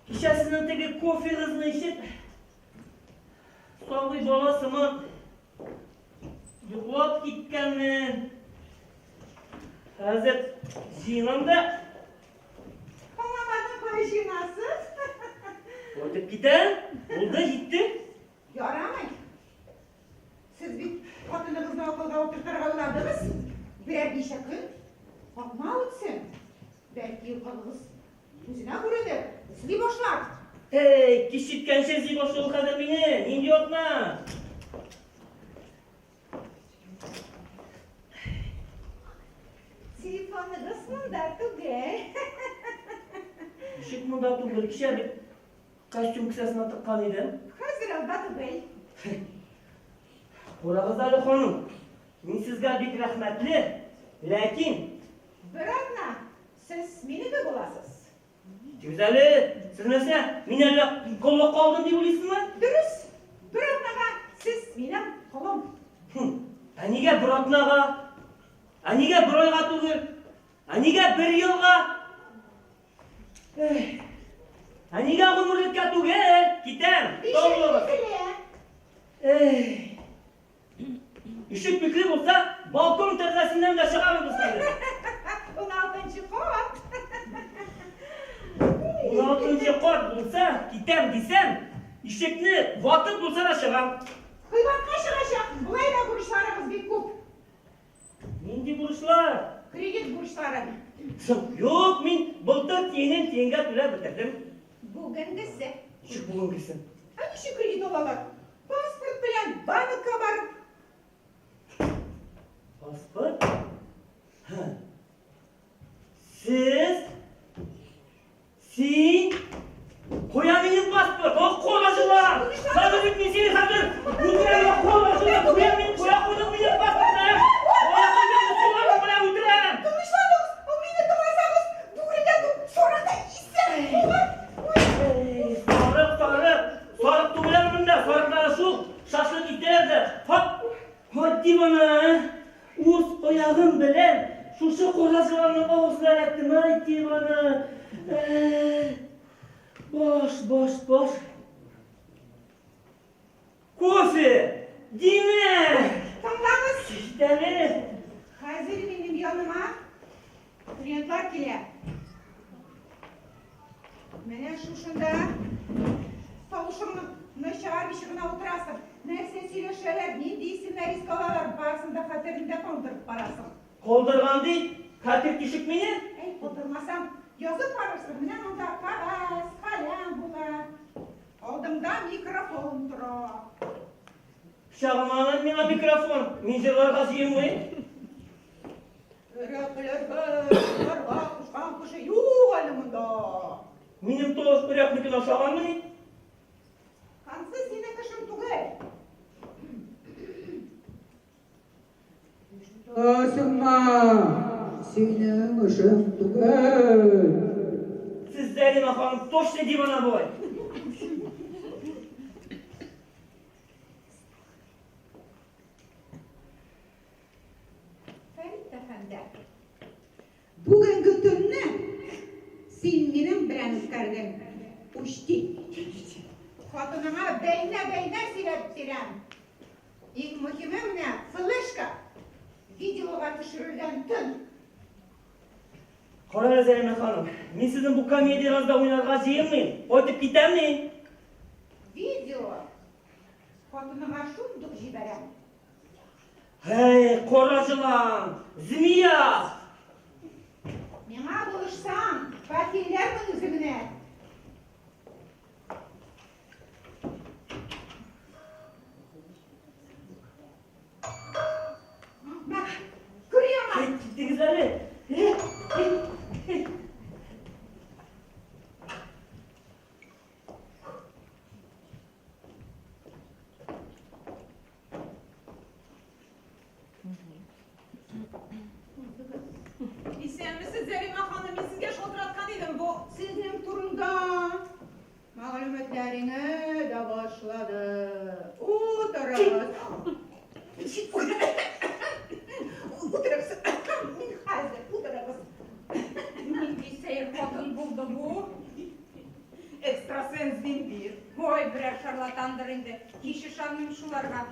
Кичә сезнең теге кофегызны эчеп, сабый бала сыман йоклап киткәнмен. Хәзер җыенам да. Аңламадым, кая җыенасыз? Кайтып китәм. Булды, җитте. Ярамый. Сез бит хатыныгызны акылга утыртырга уйладыгыз. Берәр ничә көн атна үтсен. Бәлки кызыгыз үзенә күренер, эзли башлар. Эй, кич җиткәнче эзли башлый ул хәзер мине. Нинди атна? Телефоныгыз монда түгел. Ничек монда түгел? Кичә бит костюм кесәсенә тыккан идем. Хәзер алда түгел. Карагыз әле, ханым. Мин сезгә бик рәхмәтле, ләкин... Бер атна сез минеке буласыз. Тигез әле, сез нәрсә, мин әллә коллыкка алдым дип уйлыйсызмы? Дөрес, бер атнага сез минем колым. Хм, ә нигә бер атнага? Ә нигә бер айга түгел? Ә нигә бер елга? Эх, ә нигә гомерлеккә түгел? Китәм, сау булыгыз. Эх. Ишек бикле булса, балкон тәрәзәсеннән дә чыгарырбыз хәзер. 16-нчы кат. 16-нчы кат булса, китәм дисәм, ишекне ватып булса да чыгам. Кыйбатка чыгачак, болай да бурычларыгыз бик күп. Нинди бурычлар? Кредит бурычлары. Соң, юк, мин былтыр тиенен тиенгә түләп бетердем. Бүгенгесе. Ничек бүгенгесе? Ә ничек кредит алалар? Паспорт белән банкка барып. Паспорт? Һа. Сез? Син? Куя минем паспорт, ох, кургашылар! Хәзер бит мин сине хәзер үтерәм, ох, кургашылар! Куя мин, куя куйдың минем паспортны! Куя куйдың, кулларың белән үтерәм! Тынычланыгыз, мине тыңласагыз, бүген дә сарык та исән булыр. Сарык, сарык, сарык түгел әле монда, сарыклары шул, шашлык итәләр дә, хоп, хоп дип аны, үз аягым белән шушы кара җыланның авызына эләктем, ай дип аны. Баш, баш, баш. Кофе! Димә! Тыңлагыз! Киштәне! Хәзер минем яныма клиентлар килә. Менә шушында тавышыңны начар гына утырасың. Нәрсә сөйләшәләр, нинди исемнәр искә алалар, барысын да хәтереңдә калдырып барасың. Калдырган ди, хәтер тишек мине. Әй, калдырмасаң, язып барырсың. Менә монда кәгазь, каләм була. Алдыңда микрофон тора. Пычагыма миңа микрофон. Мин җырларга җыенмыйм. Өрәкләргә җырларга кушкан кеше юк әле монда. Минем тавыш өрәкнекенә ошаганмыни? Ансы синең эшең түгел. Асыңма, синең эшең түгел. Сез, Зәринә ханым, точно дивана болай. Фәрит әфәнде, бүгенге төнне син минем белән үткәрдең. Учти. Хатыныңа бәйнә-бәйнә сөйләп бирәм. Иң мөһиме менә флешка. Видеога төшерелгән төн. Кара әле, Зәринә ханым, мин сезнең бу комедиягызда уйнарга җыенмыйм. Кайтып китәм мин. Видео хатыныңа шундук җибәрәм. Һәй, кара җылан, змея! Миңа булышсаң, бәхилләрмен үзеңне. Мә, күр яңа. Һәй, киттегез әле. Һәй, һәй, һәй. Исәнмесез, Зәримә ханым, мин сезгә шалтыраткан идем, бу Сезнең турында. башлады. Утырыгыз. Утырыгыз. Мин хәзер, утырыгыз. Нинди сәер хатын булды бу? Экстрасенс дим бит. Ой, берәр шарлатандыр инде. Һич ышанмыйм шуларга.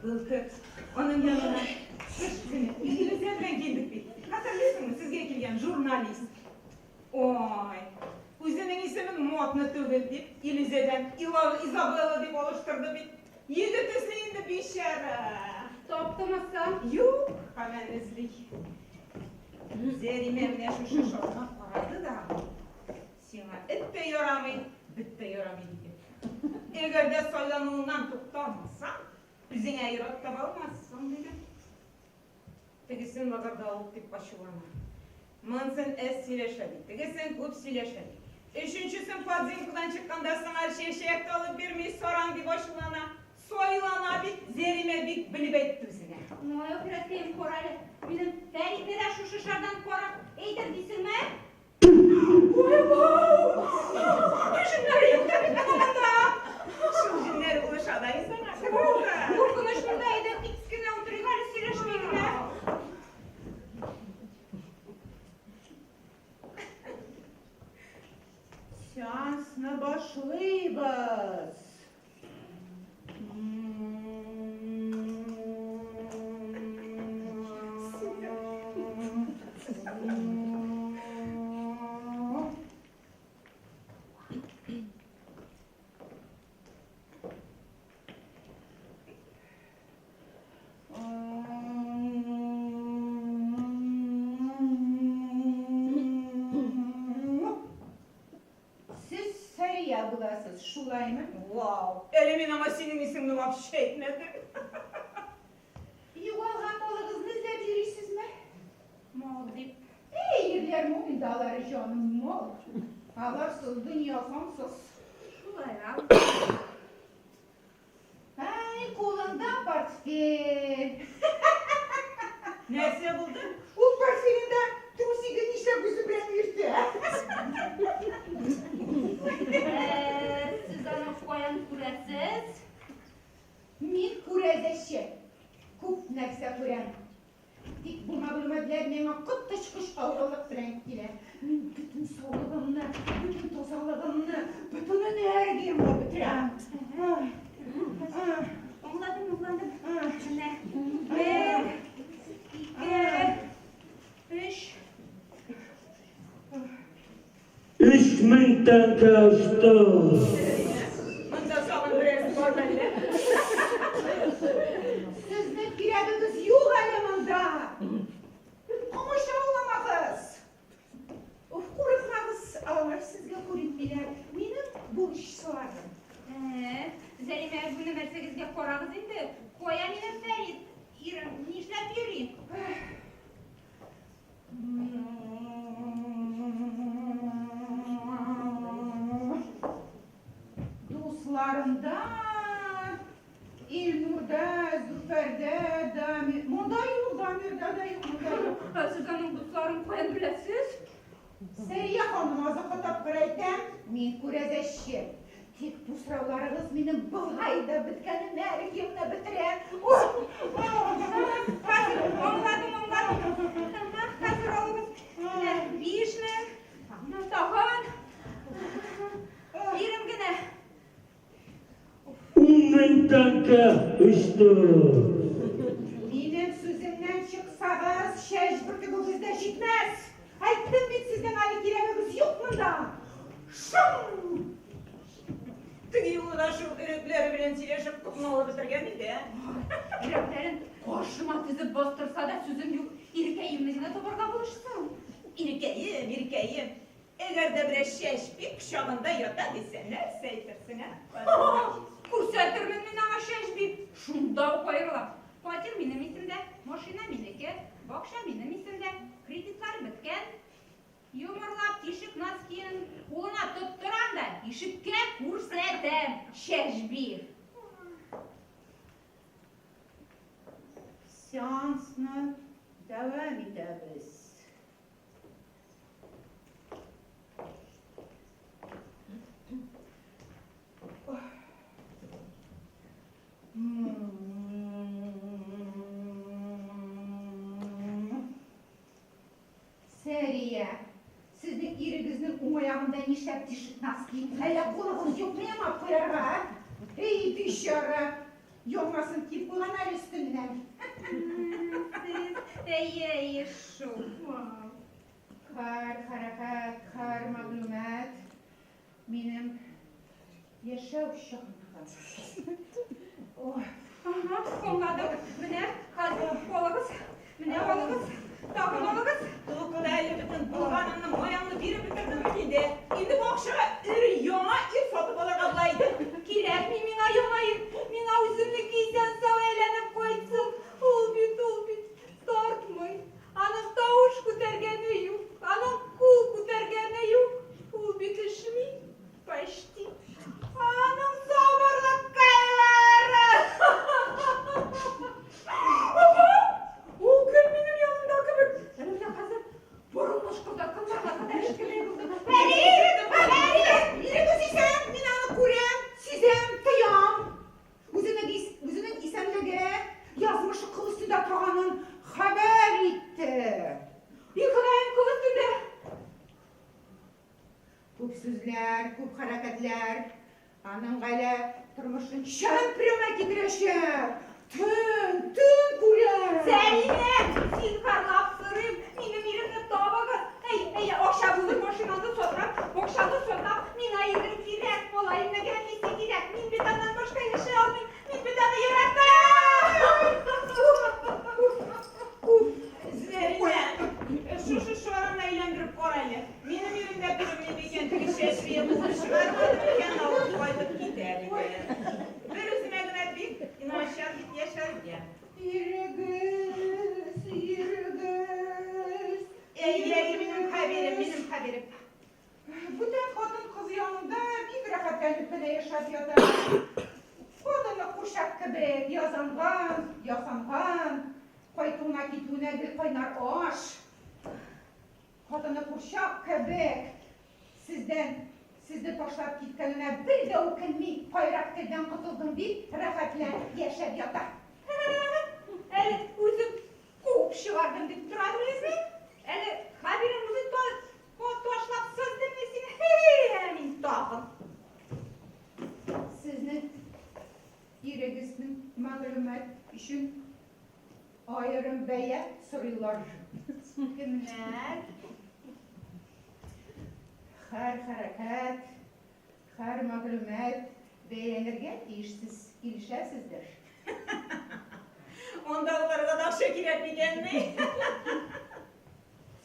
Былтыр аның янына кыш көне Илүзә белән килдек бит. Хәтерлисеңме, сезгә килгән журналист. Ой, үзенең исемен модно түгел дип, Илүзәдән Изабелла дип алыштырды бит. Йөзе төсле инде бичара. Таптымы соң? Юк, һаман эзли. Зәримә менә шушы шарга карады да, сиңа эт тә ярамый, бет тә ярамый диде. Әгәр дә сайлануыңнан туктамасаң, үзеңә ир-ат таба алмассың, диде. Тегесен лыгырдавык дип ачулана. Монысын әз сөйләшә ди, тегесен күп сөйләшә ди. Өченчесен подземкадан чыкканда сыңар чәчәк тә алып бирми, саран дип ачулана. Сайлана бит, Зәримә бик белеп әйтте үзенә. Ну, әүхрәткәем, карале, минем Фәритне дә шушы шардан карап әйтер дисеңме? Ой, вау! Җеннәре юк та бит аның монда. Шул җеннәр булыша да инде аңа. Куркыныч монда, әйдә тик кенә утырыйк әле, сөйләшми генә. Сеансны башлыйбыз. Сез Сәрия буласыз, шулаймы? Вау! Әле мин аңа синең исемеңне вообще әйтмәдем. Югалган малыгызны эзләп йөрисезме? Мал дип. Әй, ирләр мал инде алары, җаным, мал. Аларсыз дөнья сансыз. Шулайрак. Әй, кулында портфель. Нәрсә булды? Ул портфелендә трусигы нишләп үзе белән йөртә? Сез аны каян күрәсез? Мин күрәзәче. Күп нәрсә күрәм. Тик бу мәгълүматлар миңа коточкыч авырлык белән килә. Мин бөтен саулыгымны, бөтен тазалыгымны, бөтен энергиямне бетерәм. Аңладым, аңладым. Менә бер, ике, өч. 3000 тәңкә очты. Монда тагын берәрсе бар мәллә? Сезнең кирәгегез юк әле монда. Комачауламагыз. Уф, курыкмагыз, алар сезгә күренмиләр. Минем бурычларым. Ә, Зәримә, бу нәмәрсәгезгә карагыз инде. Кая минем Фәрит? Ирем нишләп йөри? Дусларында, Илнурда, Зөфәрдә, Дамир. Монда юк, Дамирда да юк, монда юк. Ә сез аның дусларын каян беләсез? Сәрия ханым, азаккы тапкыр әйтәм, мин күрәзәче. Тик бу сорауларыгыз минем болай да беткән энергиямне бетерә. Хәзер аңладым, аңладым. Ага, хәзер алыгыз. Менә 5000. Менә тагын. Ирем генә. 10 000 тәңкә очты. Минем сүземнән чыксагыз, чәч бөртегегез дә җитмәс. Әйттем бит, сезнең әле кирәгегез юк монда. Шым! Теге юлы да шул өрәкләре белән сөйләшеп котны алып бетергән иде, ә? Өрәкләрен каршыма тезеп бастырса да сүзем юк. Иркәемне генә табарга булышсын. Иркәем, иркәем. Әгәр дә берәр чәч бик кочагында ята дисә, нәрсә әйтерсең, ә? Күрсәтермен мин аңа чәч бик. Шунда ук аерылам. Фатир минем исемдә, машина минеке, бакча минем исемдә, кредитлар беткән. Йомарлап тишек носкиен кулына тоттырам да ишеккә күрсәтәм, чәчби. Сеансны дәвам итәбез. куярга, а? Эй, бичара! Яңасын киеп куйган әле өстеннән. Сез, әйе, әйе шул. Һәр хәрәкәт, һәр мәгълүмат минем яшәү чыганагым. Ой. Ага, аңладым. Менә, хәзер алыгыз. Менә алыгыз. Тагын алыгыз. Тукта әле бөтен булганымны, маямны биреп бетердем бит инде. Инде бу акчага өр-яңа ир сатып алырга була иде. Кирәкми миңа яңа ир. Миңа үземнеке исән-сау әйләнеп кайтсын. Ул бит, ул бит тартмый. Аның тавыш күтәргәне юк, аның кул күтәргәне юк. Ул бит эчми, почти. Аның сабырлыккайлары! Ага, ул гел минем янымда кебек. Әле менә хәзер борын мышкылдаткан чакка кадәр эчкәндәй булды. Фәрит! Фәрит! Ирегез исән, мин аны күрәм, сизәм, тоям. Үзенең, үзенең исәнлеге, язмышы кыл өстендә торганын хәбәр итте. И Ходаем, кыл өстендә! Күп сүзләр, күп хәрәкәтләр аның гаилә тормышын чәпрәмә китерәчәк. Төн, төн күрә. Сәринә, зинһарлап сорыйм, минем иремне табыгыз. Әй, әй, акча булыр, машинаны сатам, акчаны сатам. Миңа ирем кирәк, малаемны әнисе кирәк. Мин бит аннан башка яши алмыйм. Мин бит аны яратам. Зәринә, шушы шарыңны әйләндереп кара әле. Минем ирем дә күренми микән, теге чәчрие куып чыгармады микән, алып кайтып китәр иде. Бер үземә генә бик начар бит яшәргә. Ирегез, ирегез. Әйе, әйе, минем хәбирем, минем хәбирем. Бүтән хатын-кыз янында бик рәхәтләнеп кенә яшәп ята. Хатыны курчак кебек язанган, ясанган, кайтуына китүенә гел кайнар аш. Хатыны курчак кебек сездән сезне ташлап киткәненә бер дә үкенми, кайрак телдән котылдым дип рәхәтләнеп яшәп ята. Әле үзем куып чыгардым дип тора беләсең? Әле Хәбирем үзе ташлап сыздымы сине? Һи, әле мин тагын. Сезнең ирегезнең мәгълүмат өчен аерым бәя сорыйлар. Кемнәр? Һәр хәрәкәт, һәр мәгълүмат бәяләнергә тиеш, сез килешәсездер. Андагыларга да акча кирәк микәнни?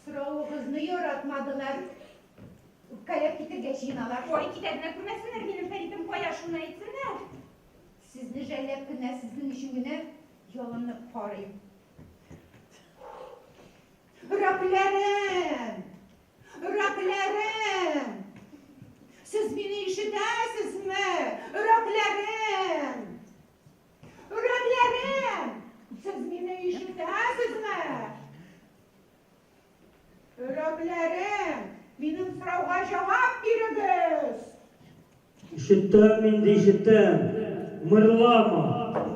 Соравыгызны яратмадылар. Үпкәләп китәргә җыеналар. Ой, китә генә күрмәсеннәр, минем Фәритем кая, шуны әйтсеннәр. Сезне жәлләп кенә, сезнең өчен генә ялынып карыйм. Өрәкләрем! Өрәкләрем! Сез мине ишетәсезме? Өрәкләрем! Өрәкләрем! Сез мине ишетәсезме? Өрәкләрем! Минем сорауга җавап бирегез! Ишетәм инде, ишетәм. Мырлама.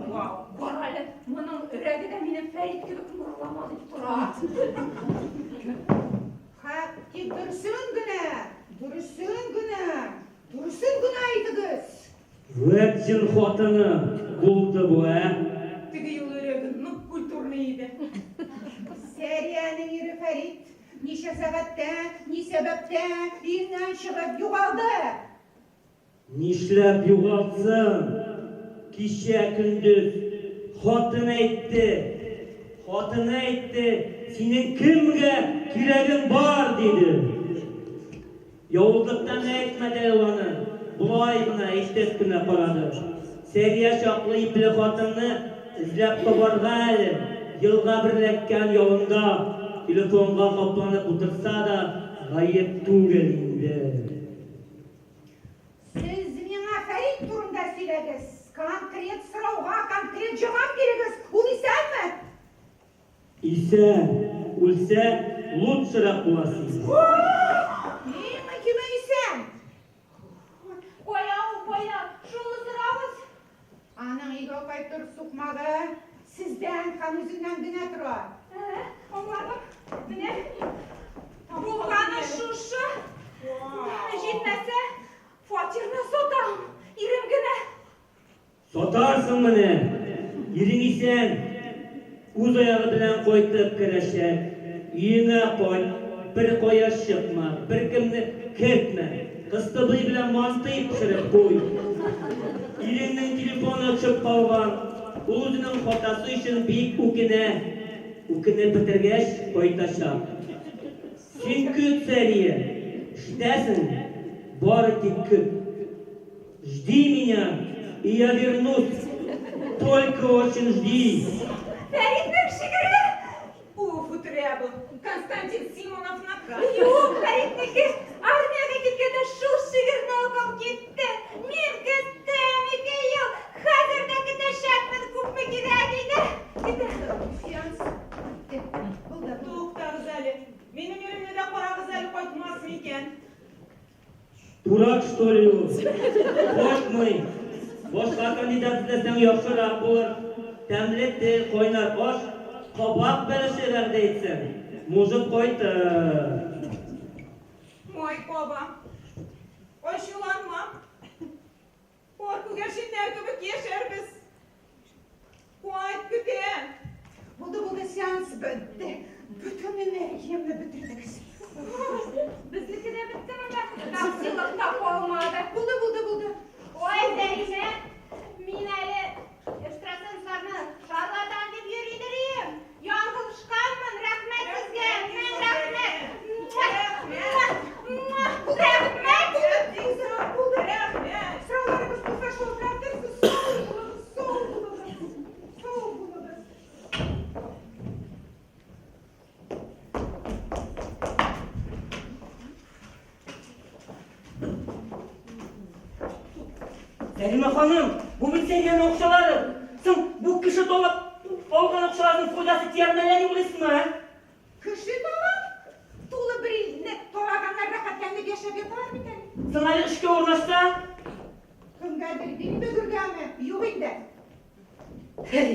Вау, кара әле, моның өрәге дә минем Фәрит кебек мырлама дип тора. Хәп, тик дөресен генә, дөресен генә, дөресен генә әйтегез. Вәт җен хатыны булды бу, ә? Теге юлы өрәге нык культурный иде. Сәриянең ире Фәрит ничә сәгатьтә, ни сәбәптә өеннән чыгып югалды? Нишләп югалтсын? Кичә көндез хатын әйтте. Хатыны әйтте, синең кемгә кирәгең бар, диде. Явызлыктан әйтмәде ул аны. Болай гына әйтеп кенә карады. Сәрия чаклы ипле хатынны эзләп табарга әле. Елга бер эләккән ялында телефонга капланып утырса да, гаеп түгел инде. Сез миңа Фәрит турында сөйләгез. Конкрет сорауга конкрет җавап бирегез. Ул исәнме? Исән, үлсә, лучшерак буласы иде. Иң мөһиме исән. Кая ул, кая? Шуны сорагыз. Аның өйгә кайтыр сукмагы сездән һәм үзеннән генә тора. Ә, аңладым. Менә булганы шушы. Җитмәсә, фатирны сатам. Ирем Отарсың менә. Ирең исән. Үз аягы белән кайтып керәчәк. Өеңә кайт, беркая чыкма, беркемне кертмә. Кыстыбый белән мантый пешереп куй. Иреңнең телефоны төшеп калган. Ул үзенең хатасы өчен бик үкенә. Үкенеп бетергәч, кайтачак. Син көт, Сәрия. Ишетәсеңме? Бары тик көт. Жди меня, и я вернусь. Только очень жди. Фәритнең шигыре! Уф, үтерә бу. Константин Симоновныкы. Юк, Фәритнеке. Армиягә киткәндә шул шигырьне укып китте. Мин көттем ике ел. Хәзер дә көтәчәкмен, күпме кирәк иде. Китә. Сеанс бетте. Булды. Туктагыз әле. Минем иремне дә карагыз әле, кайтмас микән? Дурак, что ли ул? Кайтмый. Башка кандидат эзләсәң яхшырак булыр. Тәмле тел, кайнар аш, кабак бәлеше вәгъдә итсәң, мужыт кайтыр. Май каба. Ачуланма. Пар күгәрченнәр кебек яшәрбез. Кайт, көтәм. Булды, булды, сеанс бетте. Бөтен энергиямне бетердегез. Безнеке дә бетте монда. Таксилык та калмады. Булды, булды, булды. Ой, Зәринә, мин әле экстрасенсларны шарлатан дип йөридер идем. Ялгышканмын, рәхмәт сезгә, мең рәхмәт. Рәхмәт. Рәхмәт. Булды, булды. Рәхмәт. Сорауларыгыз булса шалтыратырсыз. Сау булыгыз, сау булыгыз. Сау булыгыз. Сәлимә ханым, бу бит Сәриянең акчалары. Соң бу кеше талап алган акчаларның файдасы тиярме әллә дип уйлыйсызмы, ә? Кеше талап, тулы бер илне талаганнар рәхәтләнеп яшәп яталар бит әле. Соң әле эшкә урнашса? Кемгәдер бил бөгергәме? Юк инде. Һей!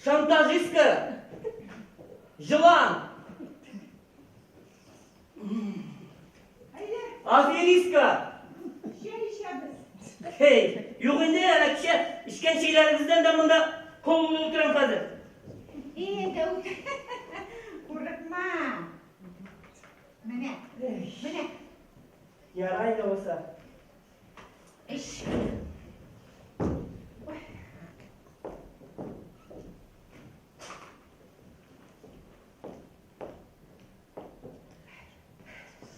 Шантажистка! Җылан! Әйдә, Аферистка! чәй эчәбез. Һей! Юк инде, әнә кичә эчкән чәйләрегездән дә монда кол булып утырам хәзер. Әйдә, утыр. Курыкма. Менә, менә. Ярай да булса. Эч.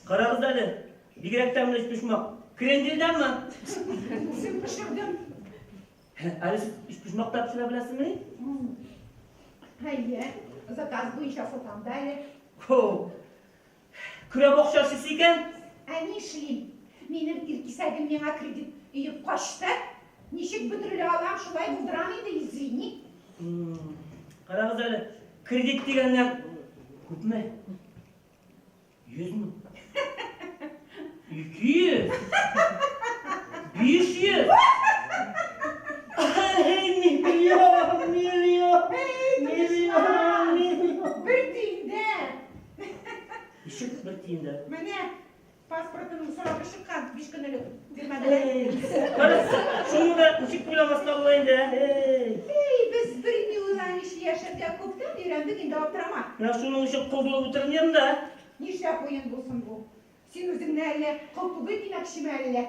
Карагыз әле, бигрәк тәмле өчпочмак. Кренделдәнме? Үзем пешердем. Әле сез өчпочмак та пешерә беләсезмени? Әйе, заказ буенча сатам да әле. Хо. Көрәп акча эшлисе икән. Ә нишлим? Минем ир кисәгем миңа кредит өеп качты. Ничек бөтерелә алам, шулай булдырам инде, извини. Карагыз әле, кредит дигәннән күпме? 100 мең? 200? 500? Ай, миллион, миллион, миллион, миллион. Бер тиен дә. Ничек бер тиен дә? Менә паспортының срогы чыккан 5 көн элек. Бирмәделәр. Кара, шуны да ничек уйламаска була инде, ә? Эй. Эй, без берни уйламыйча яшәргә күптән өйрәндек инде, аптырама. Менә шуның өчен кол булып утырмыйм да. Нишләп уен булсын бу? Син үзеңне әллә кол түгел димәкчеме әллә?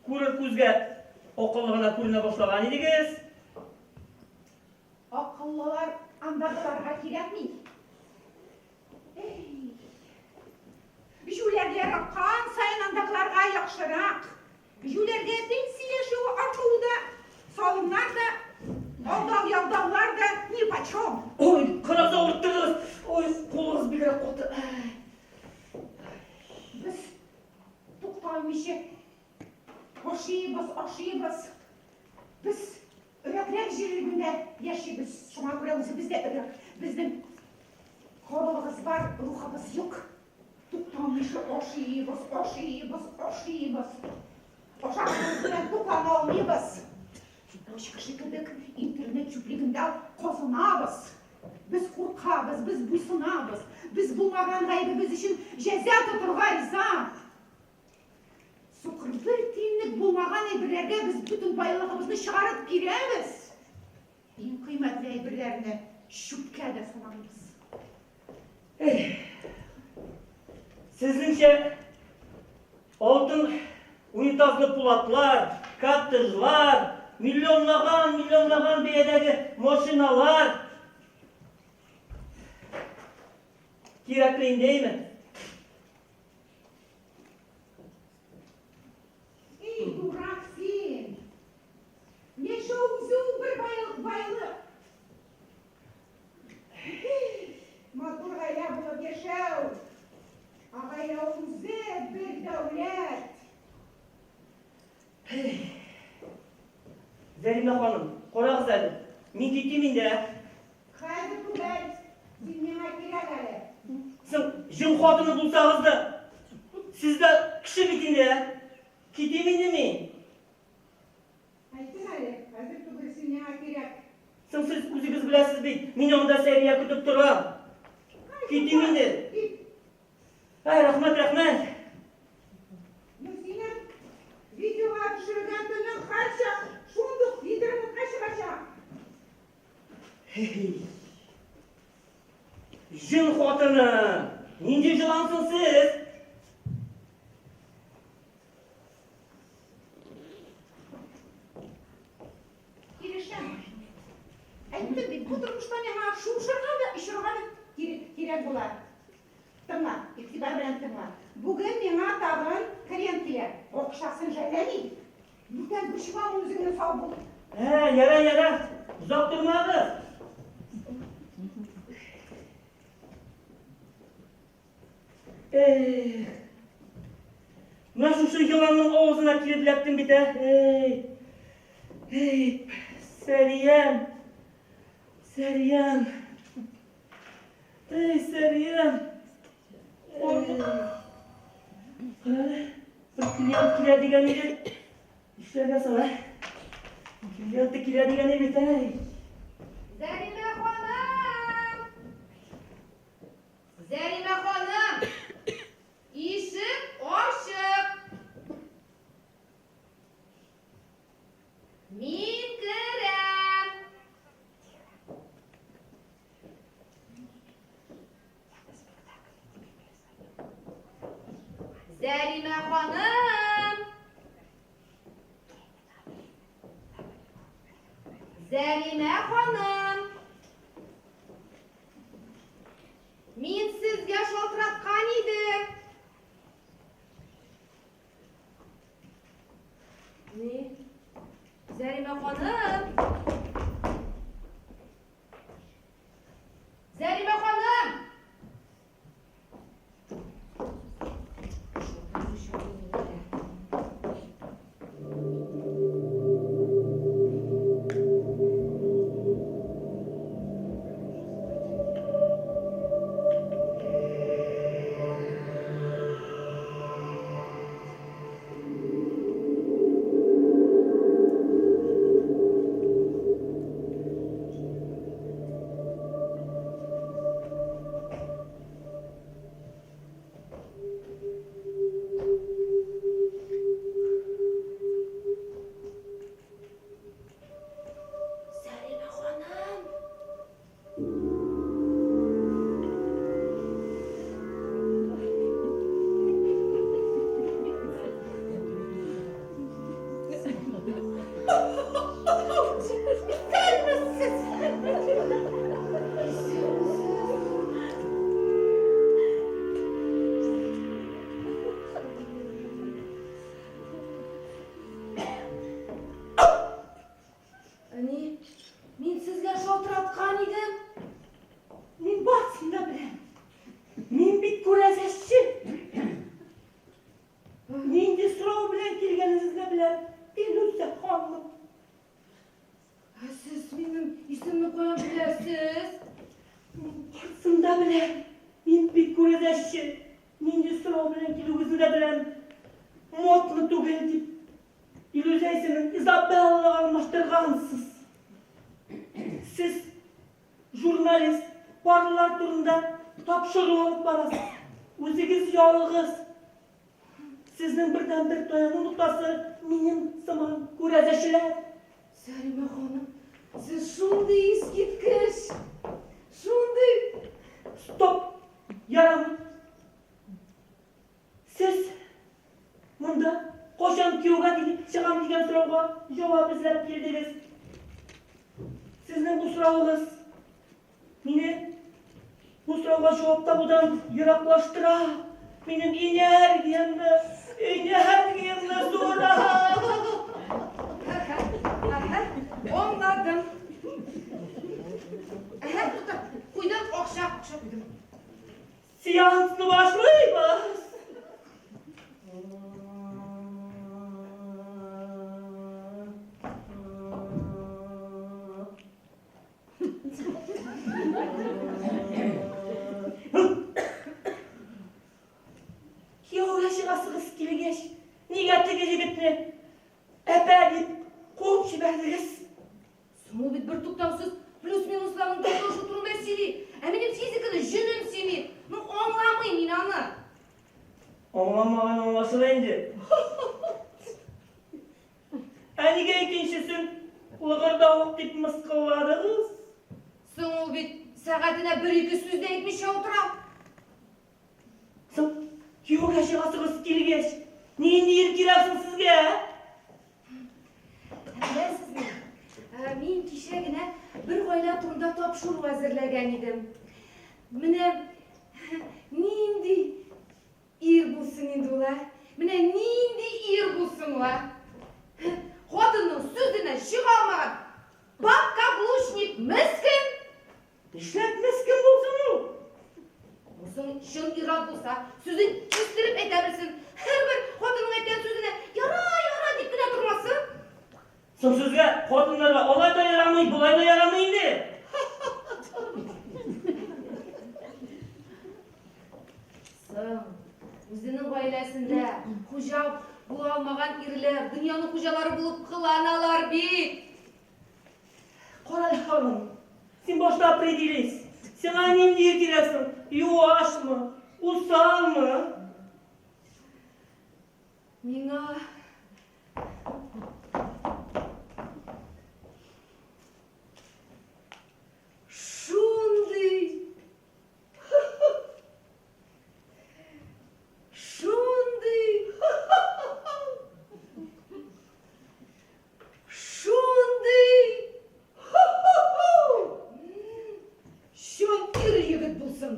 Күрер күзгә акыллы гына күренә башлаган идегез. Акыллылар андагыларга кирәкми. Эй. Җүләрләр арткан саен андагыларга яхшырак. Җүләргә пенсия яшәве артуы да, салымнар да, алдау-ялдаулар да нипочем. Ой, карагыз, авырттырдыгыз. Ой, кулыгыз бигрәк каты. Без тукталмыйча ашыйбыз, ашыйбыз. Без өрәкләр җирлегендә яшибез. Шуңа күрә үзебез дә өрәк. Безнең кабыгыбыз бар, рухыбыз юк. Тукталмыйча ашыйбыз, ашыйбыз, ашыйбыз. Ашаганыбыз белән туклана алмыйбыз. Ач кеше кебек интернет чүплегендә казынабыз. Без куркабыз, без буйсынабыз. Без булмаган гаебебез өчен җәза тотырга риза. Сукыр бер тиенлек булмаган әйберләргә әйберләргә без бөтен байлыгыбызны чыгарып бирәбез. Иң кыйммәтле әйберләрне чүпкә дә санамыйбыз. Эх, сезнеңчә алтын унитазлы пулатлар, коттеджлар, миллионлаган, миллионлаган бәядәге машиналар кирәкле инде, әйме? Эй, дурак син! Яшәү үзе ул бер байлык. Матур гаилә булып яшәү. Ә гаилә үзе бер дәүләт. Зәримә ханым, карагыз әле. Мин китим инде, ә? Хәзер түгел. Син миңа кирәк әле. Соң, җен хатыны булсагыз да, сез дә кеше бит инде, ә? Китим инде мин. Әйттем әле, хәзер түгел, син миңа кирәк. Соң сез үзегез беләсез бит, мине анда Сәрия көтеп тора. Китим инде. Кит. Әй, рәхмәт, рәхмәт. Ну, синең видеога төшерелгән төнең һәрчак шундук интернетка чыгачак. Җен хатыны! Нинди җылансың сез? Килешәм. Әйттем бит, бу тормышта миңа шуышырга да, очырга да кирәк була. Тыңла, игътибар белән тыңла. Бүген миңа тагын клиент килә. Акчасын жәлләми. Бүтән борчыма үзеңне, сау бул. Ә, яра, яра. Озак тормагыз. Эх. Менә шушы еланның авызына килеп эләктем бит, ә. Эй. Эй, Сәриям. Сәриям. Эй, Сәриям. Карале, бер клиент килә дигән иде. Нишләргә соң, ә? Клиенты килә дигән иде бит, әй. Зәримә ханым! Зәримә ханым! Ишек ачык! Мин керәм! Зәримә ханым! Зәримә ханым! Мин сезгә шалтыраткан идем. Ни? Зәримә ханым! Зәримә ханым! Сәлимә ханым! Исәнмесез! Әни, мин сезгә шалтыраткан идем. Мин барысын да беләм. Мин бит күрәзәче. Нинди сорау белән килгәнегезне беләм, Илүсә ханым. Ә сез минем исемне каян беләсез? Мин барысын да беләм. Мин бит күрәзәче. Нинди сорау белән килүегезне дә беләм. Модно түгел дип, Илүзә исемен Изабеллага алмаштыргансыз. Сез журналист, парлар турында тапшыру алып барасыз. Үзегез ялгыз. Сезнең бердәнбер таяну ноктасы минем сыман күрәзәчеләр. Сәлимә ханым, сез шундый искиткеч, шундый... Стоп! Ярамый. Сез монда кайчан кияүгә чыгам дигән сорауга җавап эзләп килдегез. Сезнең бу соравыгыз мине бу сорауга җавап табудан ераклаштыра. Минем энергиямне, энергиямне суыра. Аңладым. Әһә, тукта, куйдым, акча, акча куйдым. Сеансны башлыйбыз. Кияүгә чыгасыгыз килгәч, нигә теге егетне әпә дип куып җибәрдегез? Соң ул бит бертуктаусыз плюс-минусларның тартылышы турында сөйли. Ә минем физиканы җенем сөйми. Ну, аңламыйм мин аны. Аңламаган аңлашыла инде. Ә нигә икенчесен лыгырдавык дип мыскылладыгыз? Соң ул бит сәгатенә бер-ике сүз дә әйтмичә утыра. Соң кияүгә чыгасыгыз килгәч, нинди ир кирәк соң сезгә? Беләсезме, мин кичә генә бер гаилә турында тапшыру әзерләгән идем. Менә нинди ир булсын инде ул, ә? Менә нинди ир булсын ул, ә? Хатынның сүзенә чыга алмаган подкаблучник мескен! Нишләп мескен булсын ул? Соң чын ир-ат булса, сүзен кистереп әйтә белсен. Һәрбер хатынның әйткән сүзенә яра, яра дип кенә тормасын. Соң сезгә хатыннарга алай да ярамый, болай да ярамый инде. Соң, үзенең гаиләсендә хуҗа була алмаган ирләр дөньяның хуҗалары булып кыланалар бит. Карале, ханым, син башта определись. Сиңа нинди ир кирәк соң? Юашмы, усалмы? Миңа шундый Шундый! Шундый! Чын ир егет булсын!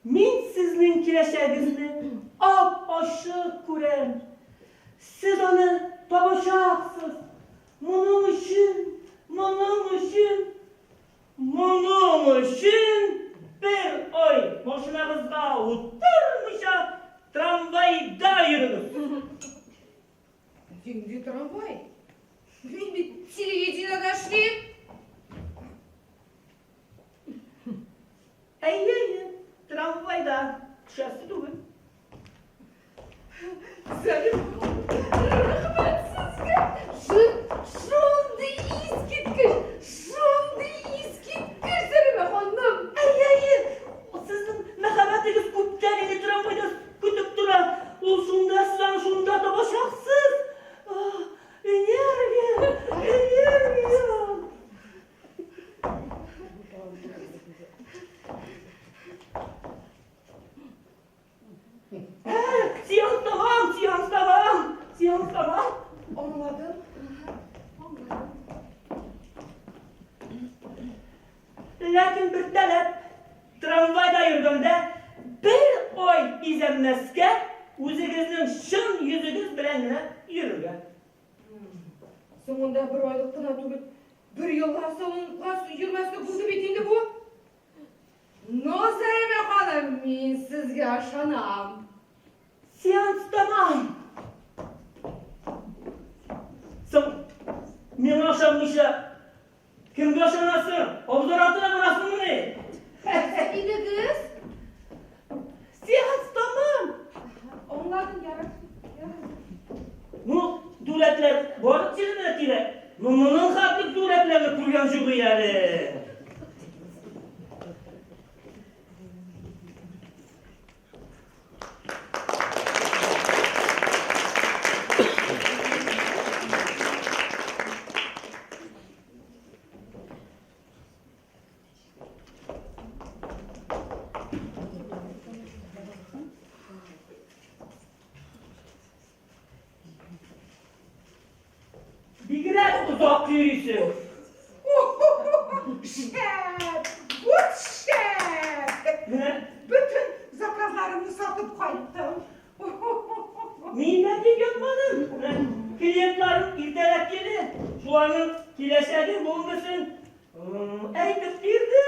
Мин сезнең киләчәгегезне ап-ачык күрәм. Сез аны табачаксыз. Моның өчен, моның өчен Моның өчен бер ай машинагызга утырмыйча трамвайда йөрегез. Нинди трамвай? Мин бит телевидениедә эшлим. Әйе, әйе, трамвайда төшәсе түгел. Сәлим, рәхмәт сезгә. Шундый искиткеч, шундый искиткеч, Сәлимә ханым. Әйе, әйе, сезнең мәхәббәтегез күптән инде трамвайда көтеп тора. Ул шунда, сез аны шунда табачаксыз. Энергия, энергия. Сеанс тәмам, сеанс тәмам, сеанс тәмам. Аңладым. Аңладым. Ләкин бер таләп, трамвайда йөргәндә бер ай изәнмәскә, үзегезнең чын йөзегез белән генә йөрергә. Соңында бер айлык кына түгел, бер елга салонга йөрмәслек булды бит инде бу. Ну, Сәлимә ханым, мин сезгә ышанам. Сеанс тәмам. Соң, миңа ышанмыйча, кемгә ышанасың? Абзар артына барасыңмыни? Идегез? Сеанс тәмам. Аңладым, ярар. Ярар. Ну, дүрәкләр бар җиренә кирәк. Ну, моның хәтле дүрәкләрне күргән юк әле. озак йөрисең. Шәп! Вот шәп! Менә Бөтен заказларымны сатып кайттым. Мин дә тик ятмадым. Менә клиентларым иртәрәк килде. Шуларның киләчәген, бүгенгесен әйтеп бирдем.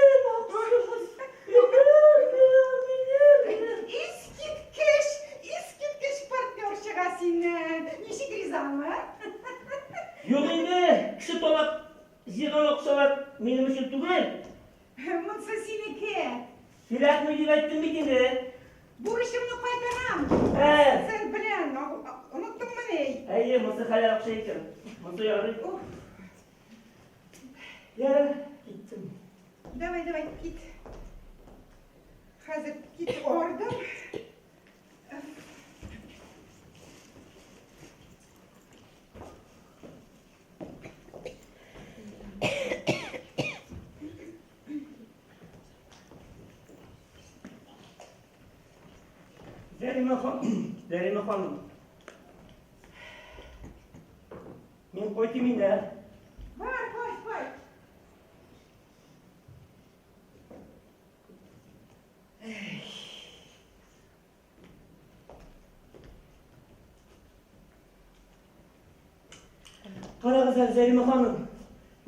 Искиткеч, искиткеч партнер чыга синнән. Ничек ризамы? Юк инде, кеше талап җыйган акчалар минем өчен түгел. Монсы синеке. Кирәкми дип әйттем бит инде. Бурычымны кайтарам. Ә. Сен белән, оныттыңмыни? Әйе, монсы хәләл акча икән. Монсы ярый. Уф. Ярар, киттем. Давай, давай, кит. Хәзер кит ардым. Зәримә ханым, Зәримә ханым. Мин кайтыйм инде. Бар, кайт, кайт. Карагыз әле, Зәримә ханым.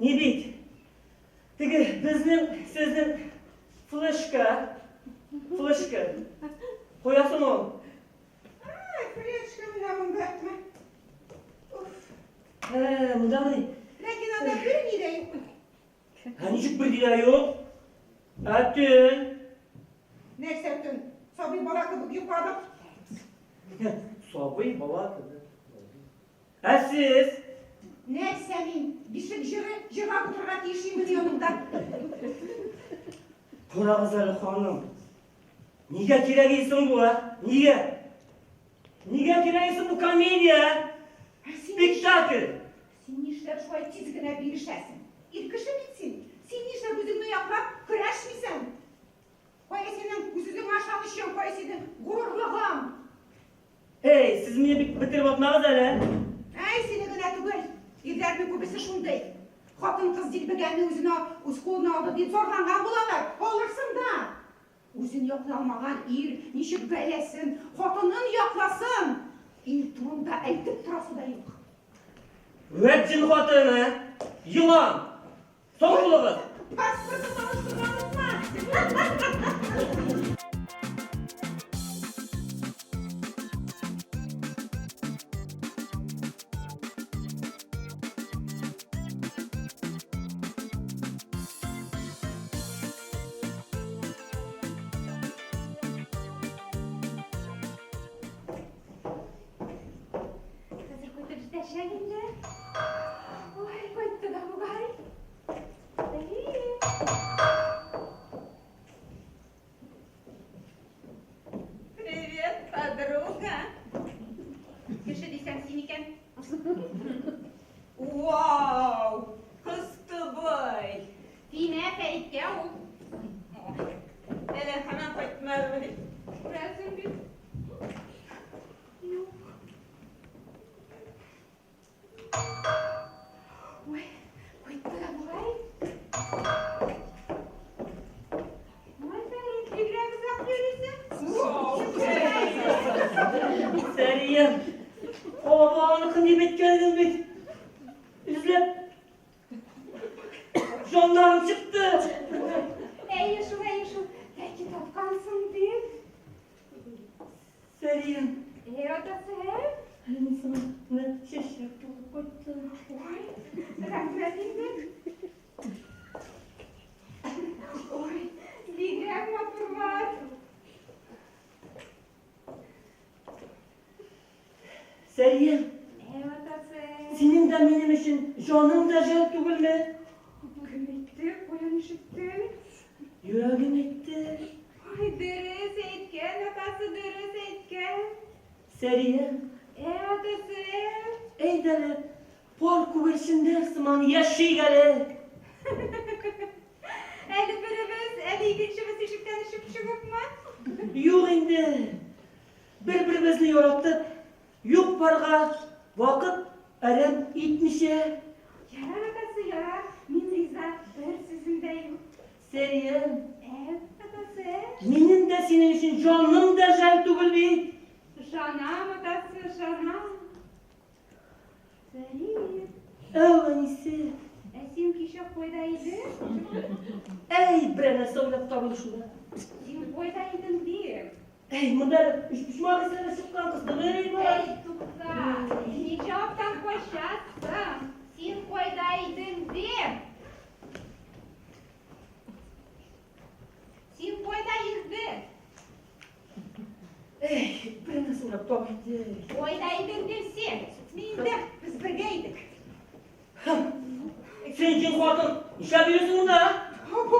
Ни бит? Теге безнең, сезнең флешка, флешка. Куясың ул. Ай, флешка менә монда. Уф. Ә, мондамыни? Ләкин анда берни дә юк. Ә ничек бер дә юк? Ә төн? Нәрсә төн? Сабый бала кебек йокладык. Сабый бала кебек. Ә сез? Нәрсә мин? Бишек җыры җырлап утырырга тиеш имени яныңда. Карагыз әле, ханым. Нигә кирәк соң бу, ә? Нигә? Нигә кирәк соң бу комедия? Ә син Спектакль! Син нишләп шулай тиз генә бирешәсең? Ир кеше бит син. Син нишләп үзеңне яклап көрәшмисең? Кая синең үз-үзеңә ышанычың, кая синең горурлыгың? Эй, сез мине бит бетереп атмагыз әле. Әй, сине генә түгел. Ирләрнең күбесе шундый. Хатын-кыз дилбегәне үзенә үз кулына алды дип зарланган булалар. Алырсың да. Үзен яклый алмаган ир ничек гаиләсен, хатынын якласын? Ир турында әйтеп торасы да юк. Вәт җен хатыны, елан. Сау булыгыз. Паспортын алыштырган онытма. Хәзер кайтып җитәчәк инде. Ой, кайтты да бугай. Әйе. Привет, подруга. Кеше дисәң син икән. Вау, кыстыбый. Тимә Фәриткә ул. Әле һаман кайтмадымыни? Күрәсең бит. Юк. Ой, кайтты да бугай. Ой, Фәрит, бигрәк озак йөрисең. Сәрия, абаныкын дип әйткән идең бит. Эзләп җаннарым чыкты. Әйе шул, әйе шул. Бәлки тапкансың дип. Сәрия, Әй, атасы, мин сиңа менә чәчәк алып кайттым. Ой, рәхмәт инде. Ой, бигрәк матурлар. Сәрия, Әй, атасы. синең дә минем өчен җаның да жәл түгелме? Кем әйтте, каян ишеттең? Йөрәгем әйтте. Ой, дөрес әйткән, атасы, дөрес әйткән. Сәрия, Әй, атасы. әйдә әле, пар күгәрченнәр сыман яшик әле. Әле беребез, әле икенчебез ишектән очып чыгыпмы? Юк инде. Бер-беребезне яратып, юк барга вакыт әрәм итмичә. Ярар, атасы, ярар, мин риза, бер сүзем дә юк. Сәриям. Ә, атасы, ә? Минем дә синең өчен җаным да жәл түгел бит. Ышанам, атасы, ышанам. Фәрит. Әү, әнисе. Ә син кичә кайда идең? Әй, берәр нәрсә уйлап табыл шунда. Син кайда идең, дим. Әй, монда әле өчпочмак исләре чыккан кыздырый бар. Әй, тукта. Ни җаваптан качасың? Син кайда идең, дим. Син кайда йөрдең? Әй, бер нәрсә уйлап тап инде. Кайда идең дим син? Мин дә, без бергә идек. Син кем хатын? Нишләп йөрисең монда? Або,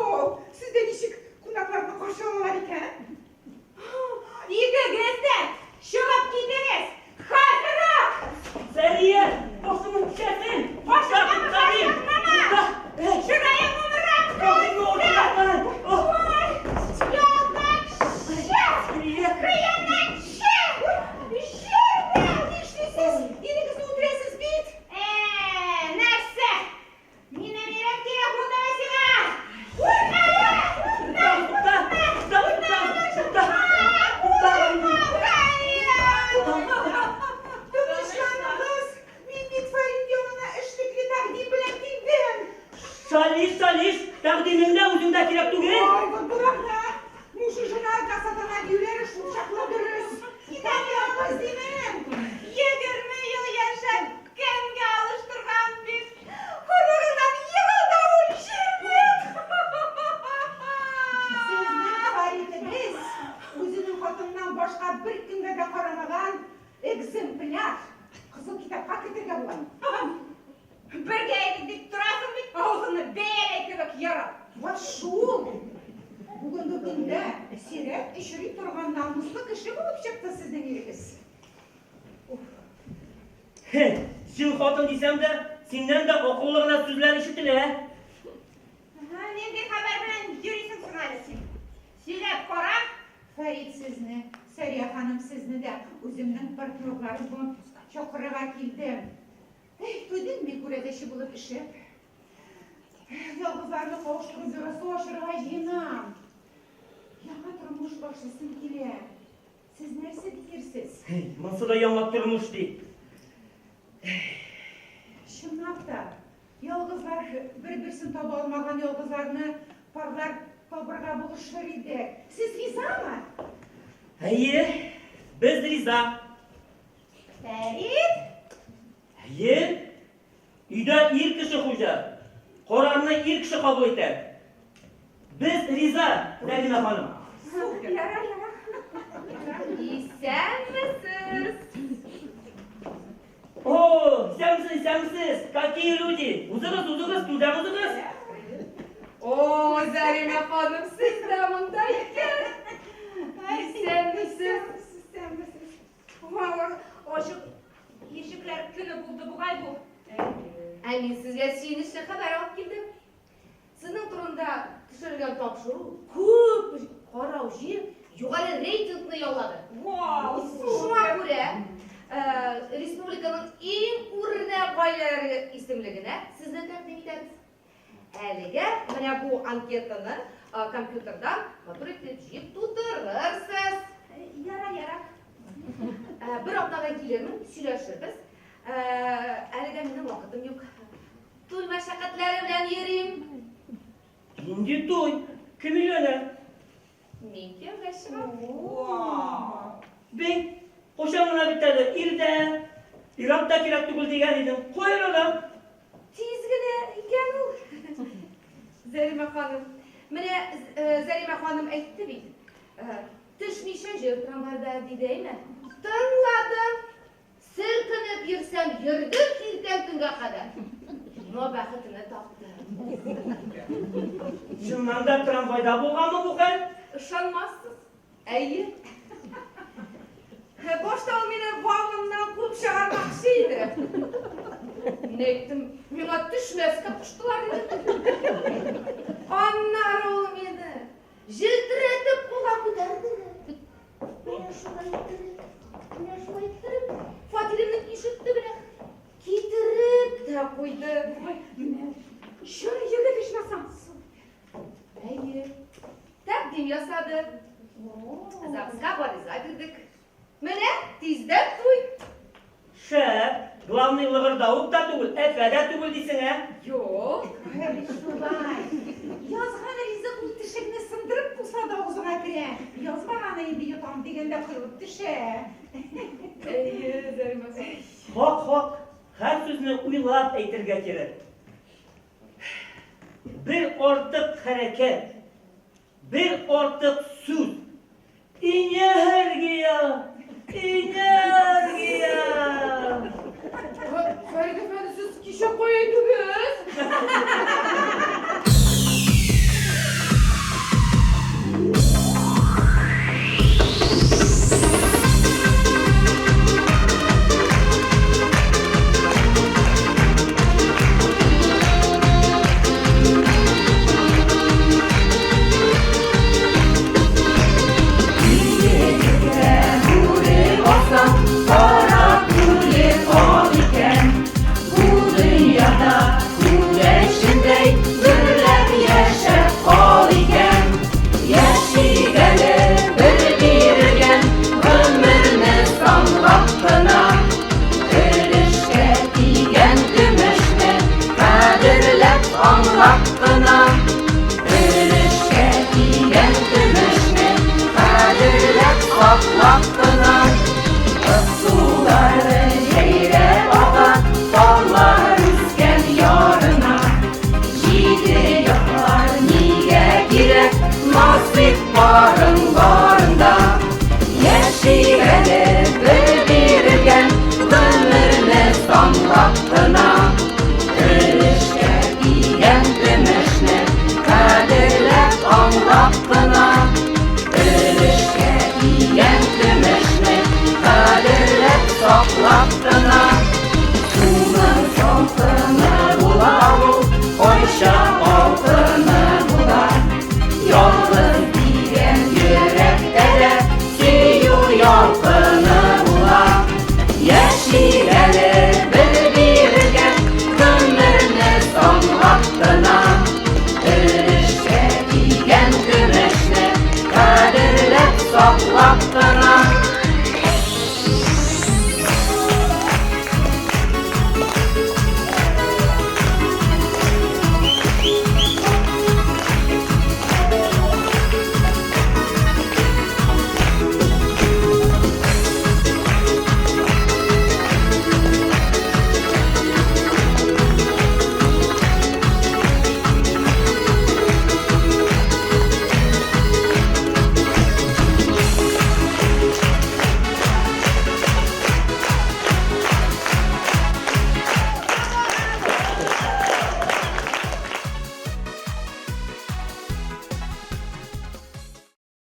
сездә ничек кунакларны каршы алалар икән? Икегез дә чыгып китегез! Хәзер үк! Сәрия, башыңны тишәсең! Башыңнамы, башыңнамы? Чыраең умрап Ой, ялганчы! Хыянәтче! Җирдә! Нишлисез? Ирегезне үтерәсез бит! Ә, нәрсә? Минем ирем кирәк булдымы сиңа? Үрмәле! Тукта, тукта, тукта, тукта, тукта. Тынычланыгыз! Мин бит Фәрит янына эшлекле тәкъдим белән килдем. Шалиш, шалиш, тәкъдимең дә үзеңдә кирәк түгел. Ой, вот боларда муж и жена одна сатана диюләре шул чаклы дөрес. Китә димен. 20 ел яшәп, кемгә алыштырган бит? Хурлыгыңнан егыл да үл, җирмик! Сезнең Фәритегез үзенең хатыныннан башка беркемгә дә карамаган экземпляр. Кызыл китапка кертергә була. Бергә идек дип торасың бит, авызыңны бәяләй кебек ерып. Вот шул. Бүгенге көндә сирәк очрый торган намуслы кеше булып чыкты сезнең ирегез. Хе, син хатын дисәм дә, синнән дә акыллы гына сүзләр ишетелә. Нинди хәбәр белән йөрисең соң әле син? Сөйләп кара. Фәрит сезне, Сәрия ханым сезне дә үземнең партнерларым булып чакырырга килдем. Эй, туйдым мин күрәзәче булып эшләп. Ялгызларны кавыштыру бюросы ачырга җыенам. Яңа тормыш башлыйсым килә. Сез нәрсә диерсез? Монсы да яңа тормыш ди. Чынлап та, ялгызлар бер-берсен таба алмаган ялгызларны парлар табырга булышыр иде. Сез ризамы? Әйе, без риза. Фәрит! Әйе, өйдә ир кеше хуҗа. Карарны ир кеше кабул итә. Без риза, Зәринә ханым. Ярар, ярар. Исәнмесез! О, исәнмесез, исәнмесез. Какие люди? Узыгыз, узыгыз, түрдән узыгыз. О, Зәринә ханым, сез дә монда икән. Исәнмесез. Исәнмесез. Ачык ишекләр көне булды бугай бу. Ә мин сезгә сөенечле хәбәр алып килдем. Сезнең турында төшерелгән тапшыру күп карау җыеп, югары рейтингны яулады. Вау, Шуңа күрә республиканың иң үрнәк гаиләләре исемлегенә сезне тәкъдим итәбез. Әлегә менә бу анкетаны компьютердан матур итеп җыеп тутырырсыз. Ярар, ярар. Бер атнадан килермен, сөйләшербез. Әлегә минем вакытым юк. Туй мәшәкатьләре белән йөрим. Нинди туй? Кем өйләнә? Мин кияүгә чыгам. Бей, кайчан гына бит әле ир дә, ир-ат та кирәк түгел дигән идең. Каян ана? Тиз генә икән ул. Зәримә ханым. Менә Зәримә ханым әйтте бит. Төшмичә җыр трамвайда диде, әйме? Тыңладым. Селкенеп йөрсәм, йөрдем иртән төнгә кадәр. Но бәхетемне таптым. Чыннан да трамвайда булганмы бу хәл? Ышанмассыз. Әйе. Башта ул мине вагоннан куып чыгармакчы иде. Мин әйттем, миңа төшмәскә куштылар диде. Аннары ул мине җилтерәтеп кулга күтәрде. Менә шулай иттереп, менә шулай иттереп, фатирымның ишек төбенә китереп тә куйды. тиздән туй. Шәп! Главный лыгырдавык та түгел, әфә дә түгел дисең, ә? Юк. Шулай шулай. Язган ризык ул тешеңне сындырып булса да авызыңа керә. Язмаганы инде йотам дигәндә коелып төшә. Әйе, Зәримә ханым. Хак, хак. Һәр сүзне уйлап әйтергә кирәк. Бер артык хәрәкәт, Бер артык сүз. Энергия! Энергия! Фәрит әфәнде, сез кичә кая идегез?